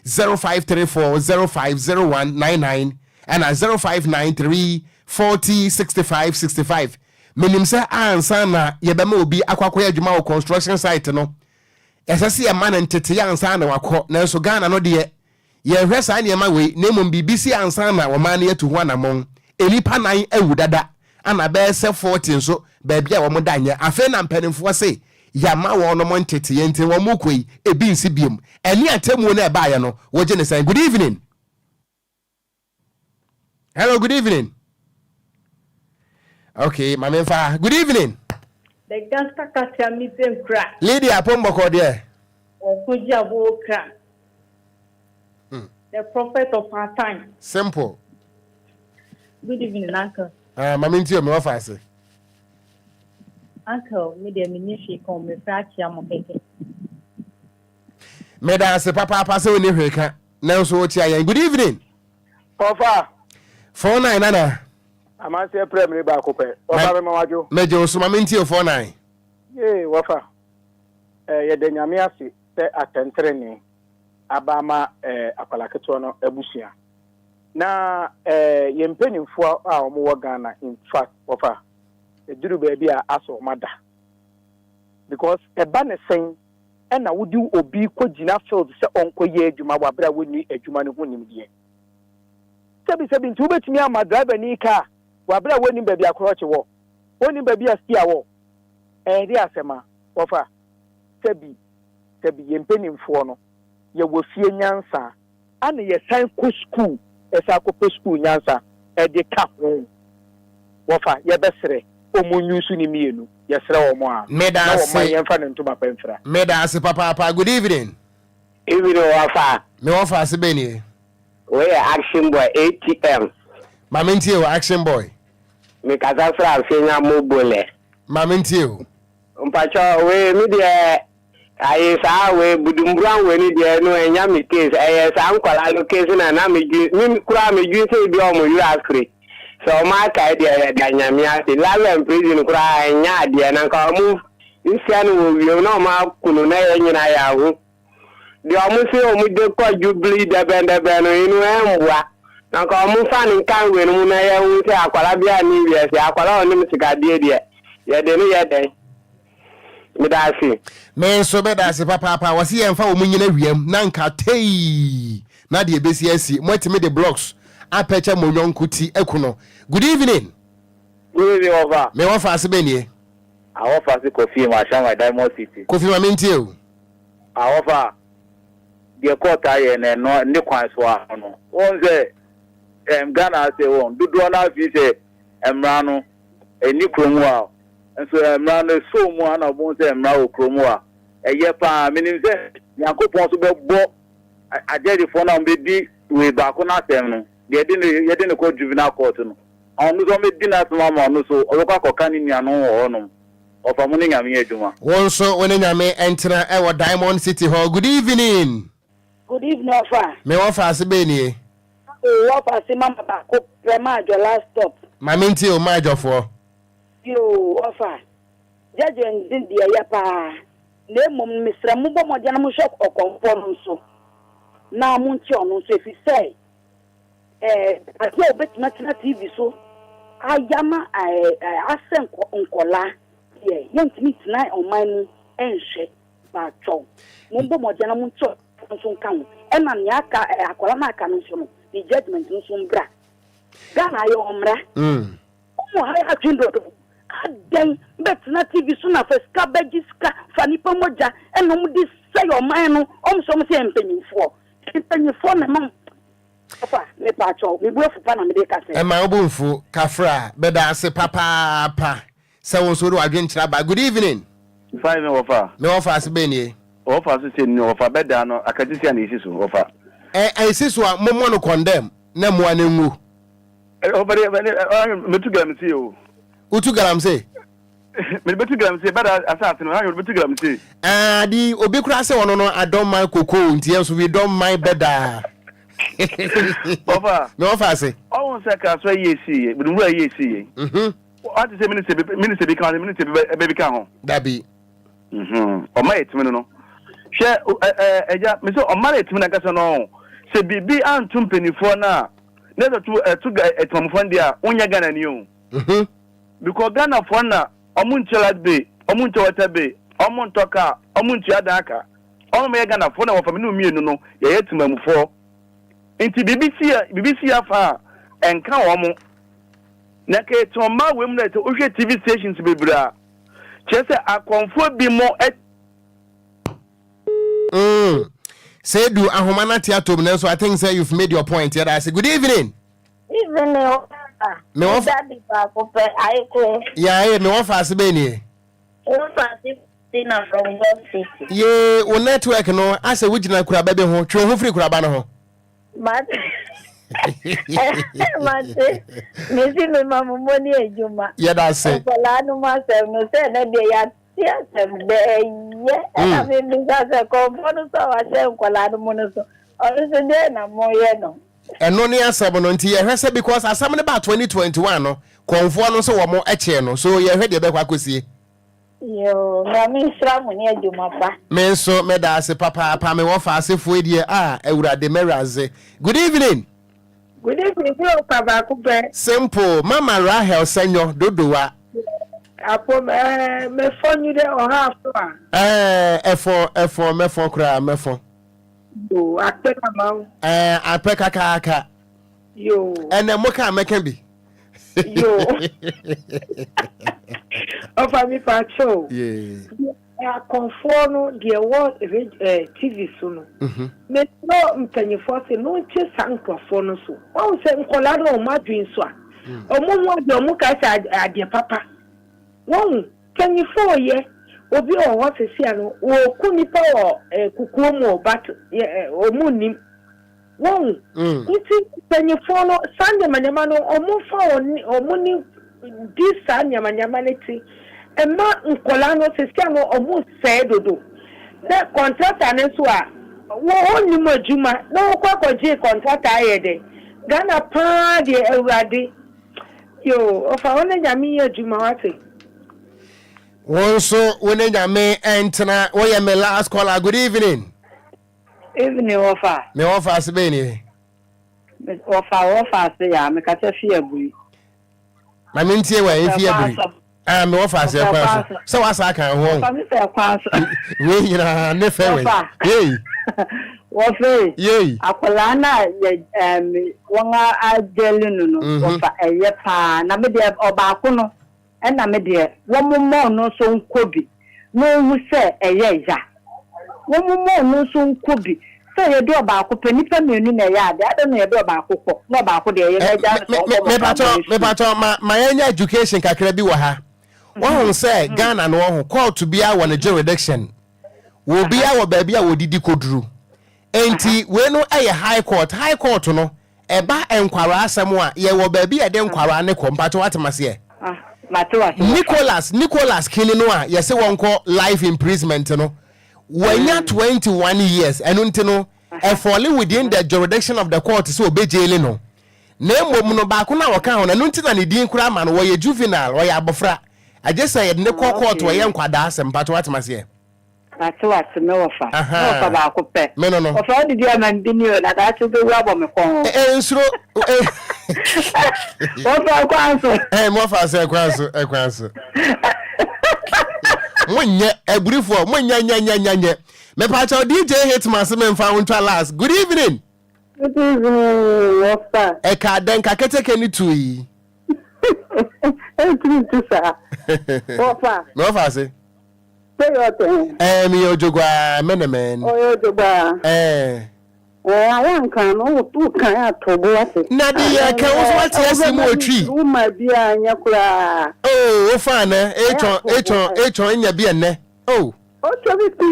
0534 050199 ɛna 0593 40 65 65. Menim sɛ ansa na yɛbɛma obi akɔ akɔyɛ adwuma wɔ construction site no, ɛsɛ sɛ yɛma no ntetee ansa na wakɔ. Nanso Ghana no deɛ, yɛnhwɛ saa nneɛma wei, na mmom biribi si ansa na ɔman no atu ho anammɔn. Nnipa nan awu dada, ana bɛyɛ sɛ 40 nso baabi a wɔn da nyɛ. Afei na mpanimfoɔ se yɛama wɔnom nteteeɛ nti wɔn rekɔ yi, ebi nsi biom. Ɛne atemmuo no a ɛbaeɛ no, wogye no sɛn? Good evening. Hello, good evening. Okay, ma memfa. Good evening. The gangster kasia mi nkura. Lydia Pomboko deɛ. Ɔko gye abo kra. The prophet of our time. Simple. Good evening, uncle. Ah, ma mentie me wɔfa ase. Uncle, me deɛ menni hwee ka o, mefrɛ akyea mo kɛkɛ. Meda ase papaapa sɛ wonni hwee ka nanso wokyea yɛn. Good evening. Ɔfa. 49 nana. Amanseɛ prɛ mene baako pɛ. Wɔfa mema wadwo. Megye wo so ma mentie o 49. Yee wɔfa. Eh, yɛda Nyame ase sɛ atɛntrenee aba ama eh, akwadaa ketewa no abusua. Na eh, yɛn mpanimfoɔ a wɔwɔ Ghana in fact wɔfa ɛduru baabi a asɛ wɔn ada. Because ɛba ne sɛn ɛna wode obi kɔgyina field sɛ ɔnkɔyɛ adwuma wɔ abere a wɔnni adwuma no ho nimdeɛ. Sɛbisɛbi nti wobɛtumi ama driver ni kaa wɔ abere a wɔnnim baabi a krɔkye wɔ, wɔnnim baabi a steer wɔ. Ɛyɛ de asɛm a, wɔfa sɛbi sɛbi yɛn mpanimfoɔ no yɛwɔ fie nyansa ana yɛsan kɔ sukuu ɛsan kɔpɛ sukuu nyansa ɛde ka ho. Wɔfa yɛbɛsrɛ wɔn nyusu ne mmienu yɛsrɛ wɔn a Meda na wɔn ma ase. yɛmfa ne ntoma pa mfira. Meda ase papaapa. Good evening. Evening wɔfa. Me wɔfa ase bɛn nie? Wei yɛ action boy ATM. Ma me ntie o action boy. Me kasa firi Afenya Mobole. Ma me ntie o. Mpakyɛw wei me deɛ ayi saa wei budumburan wei no deɛ no ɛnya me case ɛyɛ saa nkwadaa no case na na me dwi me koraa me dwi sɛ ebi ɔmo werɛ afiri sɛ ɔmo akae deɛ yɛda nyame ase life and prison koraa ɛnya adeɛ na nka ɔmo nsia no wɔ wiem na ɔmo akunu na yɛ nyina yɛ ahu Deɛ ɔmo se ɔmo de kɔ jubilee dɛbɛn dɛbɛn no eno ɛmboa. Na nka ɔmo nfa no nka wei no mu na yɛ hu sɛ akwadaa biara nni wiase. Akwadaa a ɔnim sikadie deɛ yɛde no yɛ dɛn? Medase. Me nso medase papaapa. Wɔse yɛnfa wɔn nyina wiam na nka teii na deɛ ɛbɛsi asi. Moatumi de blocks apɛkyɛ mo yɔnko ti aku no. Good evening. Good evening wɔfa. Me wɔfa ase bɛn nie? Awɔfa se Kofi ma Shanghai Diamond City. Kofi ma mentie o. Awɔfa, deɛ court ayɛ no ɛno ne kwan so ara no. Wohu sɛ ɛm Ghana ha sei wɔn dodoɔ no ara fii sɛ mmara no ɛnni kurom hɔ a, nso mmara no ɛsɔ mu a na wɔbɛhu sɛ mmara wɔ kurom hɔ a, ɛyɛ paa. Menim sɛ Nyankopɔn nso bɛbɔ agyɛgyefoɔ no a wɔbɛdi wei baako no asɛm no, deɛ yɛde no yɛde no kɔ juvenile court no, ɔno nso wɔbɛdi n'asɛm ama ɔno nso ɔbɛkɔ akɔka ne nuanom wɔ hɔnom. Ɔfa mo ne Nyame yɛ adwuma. Wo nso wo ne Nyame ntena ɛwɔ Diamond City hɔ. Good evening. Good evening ɔfa. Me wɔfa ase bɛn nie? Oo wɔfa ase mama baako pɛ maadwo last stop. Ma me ntie o maadwofoɔ. Yoo ɔfa, judgement no deɛ ɛyɛ paa na mmom no mesrɛ mo bɔ mmɔden na monhwɛ ɔkɔmfoɔ no nso na monkyɛ ɔno nso ɛfiri sɛ ɛɛ adeɛ a obetumi atena TV so ayɛ ama ɛɛ asɛ nkɔ nkɔlaa deɛ yɛntumi ntena ɔman mu nhwɛ paatwɔw mombɔ mmɔden na monkyɛ nso nka ho ɛna nea aka ɛɛ akɔla no aka no nso no ne judgement nso mbra Ghana ayɛ ɔmmra ɔmo ha yɛ adwene dodo adɛn bɛtena TV so na fa sika bɛgye sika fa nipa mogya ɛna ɔmo de sɛe ɔman no ɔmo sɛ ɔmo sɛ yɛ mpanyinfoɔ Mpanyinfoɔ na ɛma Papa mepaakyɛw me bo afu pa na mede kasa yi. Ɛma wo bo nfu Kafra meda ase papaapa sɛ wo nso wode w'adwenkyerɛ aba Good evening. Fine me wɔfa. Me wɔfa ase bɛn nie. Wɔfa so sɛ ni wɔfa bɛdaa no akatisia na esi so wɔfa. Ɛ esi so a mommɔ no condemn na mmoa no nwu. Ɛ wɔfa de ɛ metu galamsey o. Wotu galamsey? Mede bɛtu galamsey bɛda asase no ahwɛ mede bɛtu galamsey. Ah, di obi koraa sɛ ɔno no I don't mind cocoa nti yɛn nso we don't mind bɛda. Wɔfa. Me wɔfa ase. Ɔhun sɛ kraso ayi esi yɛ, budumbu ayi esi yɛ. Mhm. Wate sɛ minister bi minister bi ka ho, minister bi bɛ bi ka ho. Dabi. Mhm. Ɔma yɛ tumi no no. Hwɛ ɛ ɛ ɛgya, me sɛ ɔma yɛ tumi no ankasa no sɛ biribi anto mpanimfoɔ no a na ɛsɛ to ɛto ɛtemamufoɔ no deɛ a wonyɛ Ghana ni o. Mhm. Because Ghana foɔ na ɔmo ntua light bill, ɔmo ntua water bill, ɔmo ntɔ car, ɔmo ntua dan ka. Ɔmo yɛ Ghana foɔ na wɔfa me ne wo mmienu no yɛyɛ temamufoɔ. Nti biribi si yɛ biribi si yɛ afa a ɛnka wɔn. Na nka yɛte ɔman wei mu na sɛ wohwɛ TV stations bebree a kyerɛ sɛ akɔmfoɔ bi mo Mm. Seidu ahoma no ate atom nanso I think sɛ you've made your point. Yɛda ase. Good evening. Evening o. Me wɔ daddy baako pɛ ayeko. Yeah, me wɔ faase bɛn nie. Wo faase Tina from Golf City. Yee, wo network no asɛ wogyina kuraba bi ho. Twe wo ho firi kuraba no ho. Mate. Mate. Mesi me ma mo mo ne adwuma. Yɛda ase. Nkwadaa no mu asɛm no sɛ ɛnɛ deɛ yɛate asɛm dɛ ɛyɛ. Ɛna mm. mebisa sɛ kɔmfoɔ no so a wahyɛ nkwadaa no mu no so ɔno so deɛ na moyɛ no. Ɛno ne asɛm no nti yɛhwɛ sɛ because asɛm no baa 2021 no kɔmfoɔ no nso wɔn kyee no so yɛhwɛ deɛ ɛbɛkɔ akɔsie. Yoo Nyame nhyira mo ne adwuma pa. Me nso meda ase papaapa me wɔfa asefoɔ yi deɛ ah awurade mɛwuradze good evening. Good evening bro pa baako pɛ. Simple mama Rahel sɛnyɔ dodowa. Apom ɛɛ mɛfɔ nyi dɛ ɔha afo a. Ɛɛ ɛfɔ ɛfɔ mɛfɔ koraa mɛfɔ. Yoo akpɛ na ma wo. Ɛɛ akpɛ kakaaka. Yoo. Ɛnɛ mo ka mɛka bi. Yoo. Ɔfa mi pa kyɛw. Akɔnfoɔ no deɛ wɔ eh, TV so no. Mhm. Mesrɛ mpanyinfoɔ se no nkye saa nkurɔfoɔ no so. Wɔn sɛ nkɔla no wɔn adwene so a. Wɔn ho adeɛ wɔn ka sɛ adeɛ papa. Wɔn mpanyinfoɔ yɛ obi wɔ hɔ sisi ano wɔku nipa wɔ eh, kukuo mu o but eh, wɔn nim. Wohu? Nti mpanyinfoɔ no, saa nneɛma nneɛma no, wɔmfa wɔn wɔn ni di saa nneɛma nneɛma no ti. Mma nkwadaa no, sesia no wɔresɛe dodo. Na kɔntrata no nso a, wo wonnim adwuma na wokɔ akɔgye kɔntrata ayɛ dɛn? Ghana paa deɛ Awurade. Yoo, ɔfa wo ne Nyame nyɛ adwuma wate. Wo nso wo ne Nyame ntena. Woyɛ me last caller. Good evening. Evening wɔfa. Me wɔfa ase bɛn nie. Wɔfa wɔfa ase ya me kasa fi aburi. Ma me ntie wɔ efi aburi. Ah me wɔfa ase ɛkwan so. Sɛ wasa aka ho. Wɔfa me sɛ ɛkwan so. Wei nyinaa ne fɛ wei. Wɔfa. Yei. Wɔfa. Yei. Akwadaa na yɛ ɛɛm wɔn agyɛli no no wɔfa ɛyɛ paa na me deɛ ɔbaako no. Ɛna me deɛ, wɔmmoma ɔno nso nkɔ bi, na ɔnhu sɛ ɛyɛ ya. Wɔmmoma ɔno nso nkɔ bi. Sɛ yɛde ɔbaako pɛ, nnipa mmienu na ɛyɛ adeɛ, adɛn na yɛde ɔbaako kɔ, na ɔbaako deɛ yɛn agya no sɛ ɔnkɔ mmɔfra Mepatɔ, mmɔ ne sukuu. mepatɔ, ma, ma yɛnyɛ education kakra bi wɔ ha. Wɔhu sɛ Ghana no wɔho, court biara wɔ ne jurisdiction. Obiara wɔ baabi a wɔdidi kɔduru. Enti wei no yɛ high court. High court no, Ɛba nkwaraa asɛm a, yɛwɔ baabi a yɛde nkwaraa no kɔ. Mpakyɛ wate maseɛ? Ah, mate wase wɔfa. Nicholas, Nicholas Kini no a yɛse wɔnkɔ life imprisonment no, wanya 21 years, ɛno nti no, ɛfɔle within the jurisdiction of the court sɛ wɔbɛgyeli no. Na mmom no, baako no a wɔka ho no, ɛno nti na ne din koraa ma no, wɔyɛ juvenile, ɔyɛ abɔfra. Agye sɛ yɛde no kɔ court wɔyɛ nkwadaa asɛm. Mpakyɛ wate maseɛ? Mate wase me wɔfa. Me wɔfa baako pɛ. Me no no. Wɔfa wo didi ama me bi ni o na daakye wobɛwu abɔ me kɔn. Eh eh nsuro. Eh. Wɔfa kwan so. Eh me wɔfa sɛ kwan so eh kwan so. Mo nyɛ aburifoɔ mo nyɛ nyɛ nyɛ nyɛ nyɛ. Me pa kyɛw DJ Hitman se me nfa wo ntwa last. Good evening. Good evening wɔfa. Ɛka dɛn ka keteke ne tu yi. Ɛntumi ntu saa. Wɔfa. Me wɔfa ase. Sɛ yɛ ɔtɛn. Ɛɛ meyɛ odwoguaa me ne mɛn. Ɔyɛ odwoguaa. Ɛɛ. Ɛɛ ayɛ anka no wo wo kan ato bo ase. Na de yɛ kɛ wo so wate ase mu otwi. Wo ma bi a nyɛ koraa. Oh wo fa nɛ etwɔn etwɔn etwɔn nya bi ɛnɛ oh. Otwa bi ti.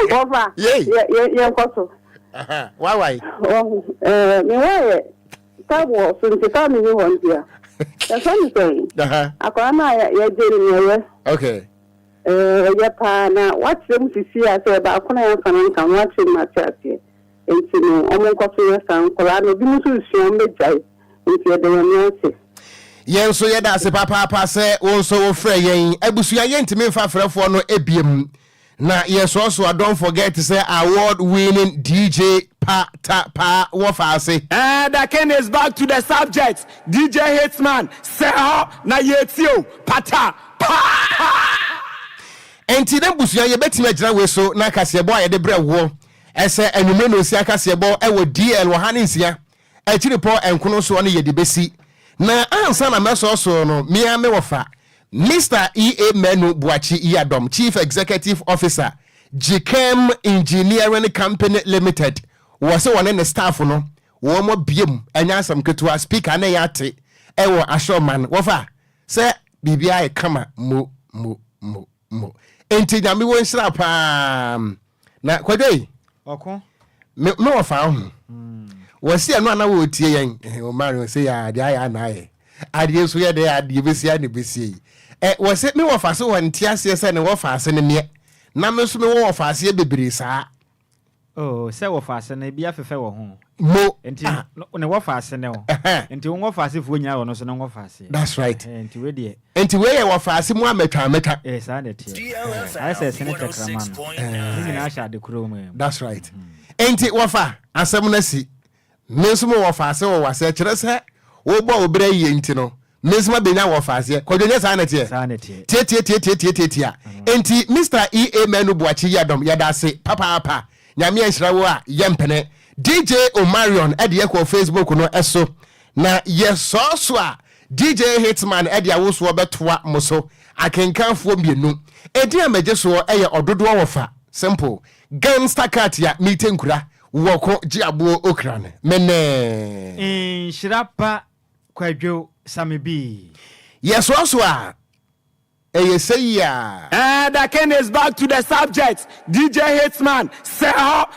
Wɔfa. Yei. Yɛ yɛ yɛn kɔ so. Why why. Wɔho ɛɛ me wa yɛ tab wɔ so nti tab ni hɔ nti a. Yɛfrɛ no sɛn? Akwadaa no a yɛgye no no ɛyɛ. Okay. Ɛyɛ paa na wakyerɛ mu sisi a sɛ baako na yɛmfa no nka ho wakyerɛ mu ate aseɛ. Nti no ɔmo nkɔ so yɛ saa nkwadaa no ebinom nso resua ɔmo bɛgyae nti yɛda Nyame ase. Yɛn nso yɛda ase papaapa sɛ wo nso wofrɛ yɛn. Abusua yɛntumi mfa frɛfoɔ no ebiem na yɛsoasoa don't forget sɛ award winning DJ pa ta paa wɔ faase. Eh the king is back to the subject DJ Hitman sɛ hɔ na yɛtie o pata paa. Enti na abusua yɛbɛtumi agyina wei so na kaseɛbɔ a yɛde brɛ woɔ ɛsɛ anwummere nonsia kaseɛbɔ ɛwɔ DL 106 akyiripɔ nkono soɔ no yɛde bɛsi. Na ansa na mɛsɔɔ soɔ no me ara me wɔfa Mister E A Manu Boakye Yiadom, Chief Executive Officer, Gchem Engineering Company Limited, wɔ se wɔne ne staff no wɔn abue mu, ɛnyɛ asɛm ketewa, speaker ne yɛ ate ɛwɔ Ashorman, wɔfa sɛ biribiara yɛ kama mo mo mo mo. Enti Nyame wɔ nhyira paa. Na Kwadwo yi, Ɔko. Me me wɔfa ho. Wɔsi ɛno ana wɔretie yɛn. Ɔmaa no sɛ yɛ adeɛ ayɛ ana ayɛ. Adeɛ nso yɛ dɛ adeɛ bɛsi a na ɛbɛsie yi. Ɛ wɔsi me wɔfa so wɔn nte aseɛ sɛ ne wɔfa ase ne meɛ. Na me nso me wɔ wɔfa aseɛ bebree saa. Oh, sɛ wɔfa ase no ebi afefɛ wɔ ho. Mo. Nti ah. ne wɔfa ase ne wo. Nti wo wɔfa asefoɔ nyinaa wɔ no so ne wɔfa aseɛ. That's right. Nti wei deɛ. Nti wei yɛ wɔfa ase mu amɛtwa amɛtwa. Eh, saa na ɛteɛ. Ayɛ sɛ ɛsene tɛkrɛma no. Ne nyinaa hyɛ ade koro mu. That's right. Nti wɔfa asɛm no asi. Me nso mo wɔfa ase wɔ wase ɛkyerɛ sɛ wobɔ wo berɛ yie nti no me nso mabɛnya wɔfa aseɛ. Kwadwo nyɛ saa na ɛteɛ? Saa na ɛteɛ. Tiatiatiatiatiatia. Nti Mister EA Manu Boakye Yiadom yɛda ase papaapa. Nyame anhyira wo a yɛmpene. DJ Omarion de yɛ kɔɔ Facebook no so na yɛsɔɔ so a DJ Hitman de awosoɔ bɛtoa mo so. Akenkanfoɔ mmienu. Edin a megye soɔ yɛ Ɔdodoɔ Wɔfa. Simple. Gangsta Cat a mete nkura wɔ ko gye aboɔ okra no. Menee. Nhyira pa Kwadwo Same Bii. Yɛsoa so a, ɛyɛ sɛyi a. Eh the king is back to the subject DJ Hitman sɛ hɔ.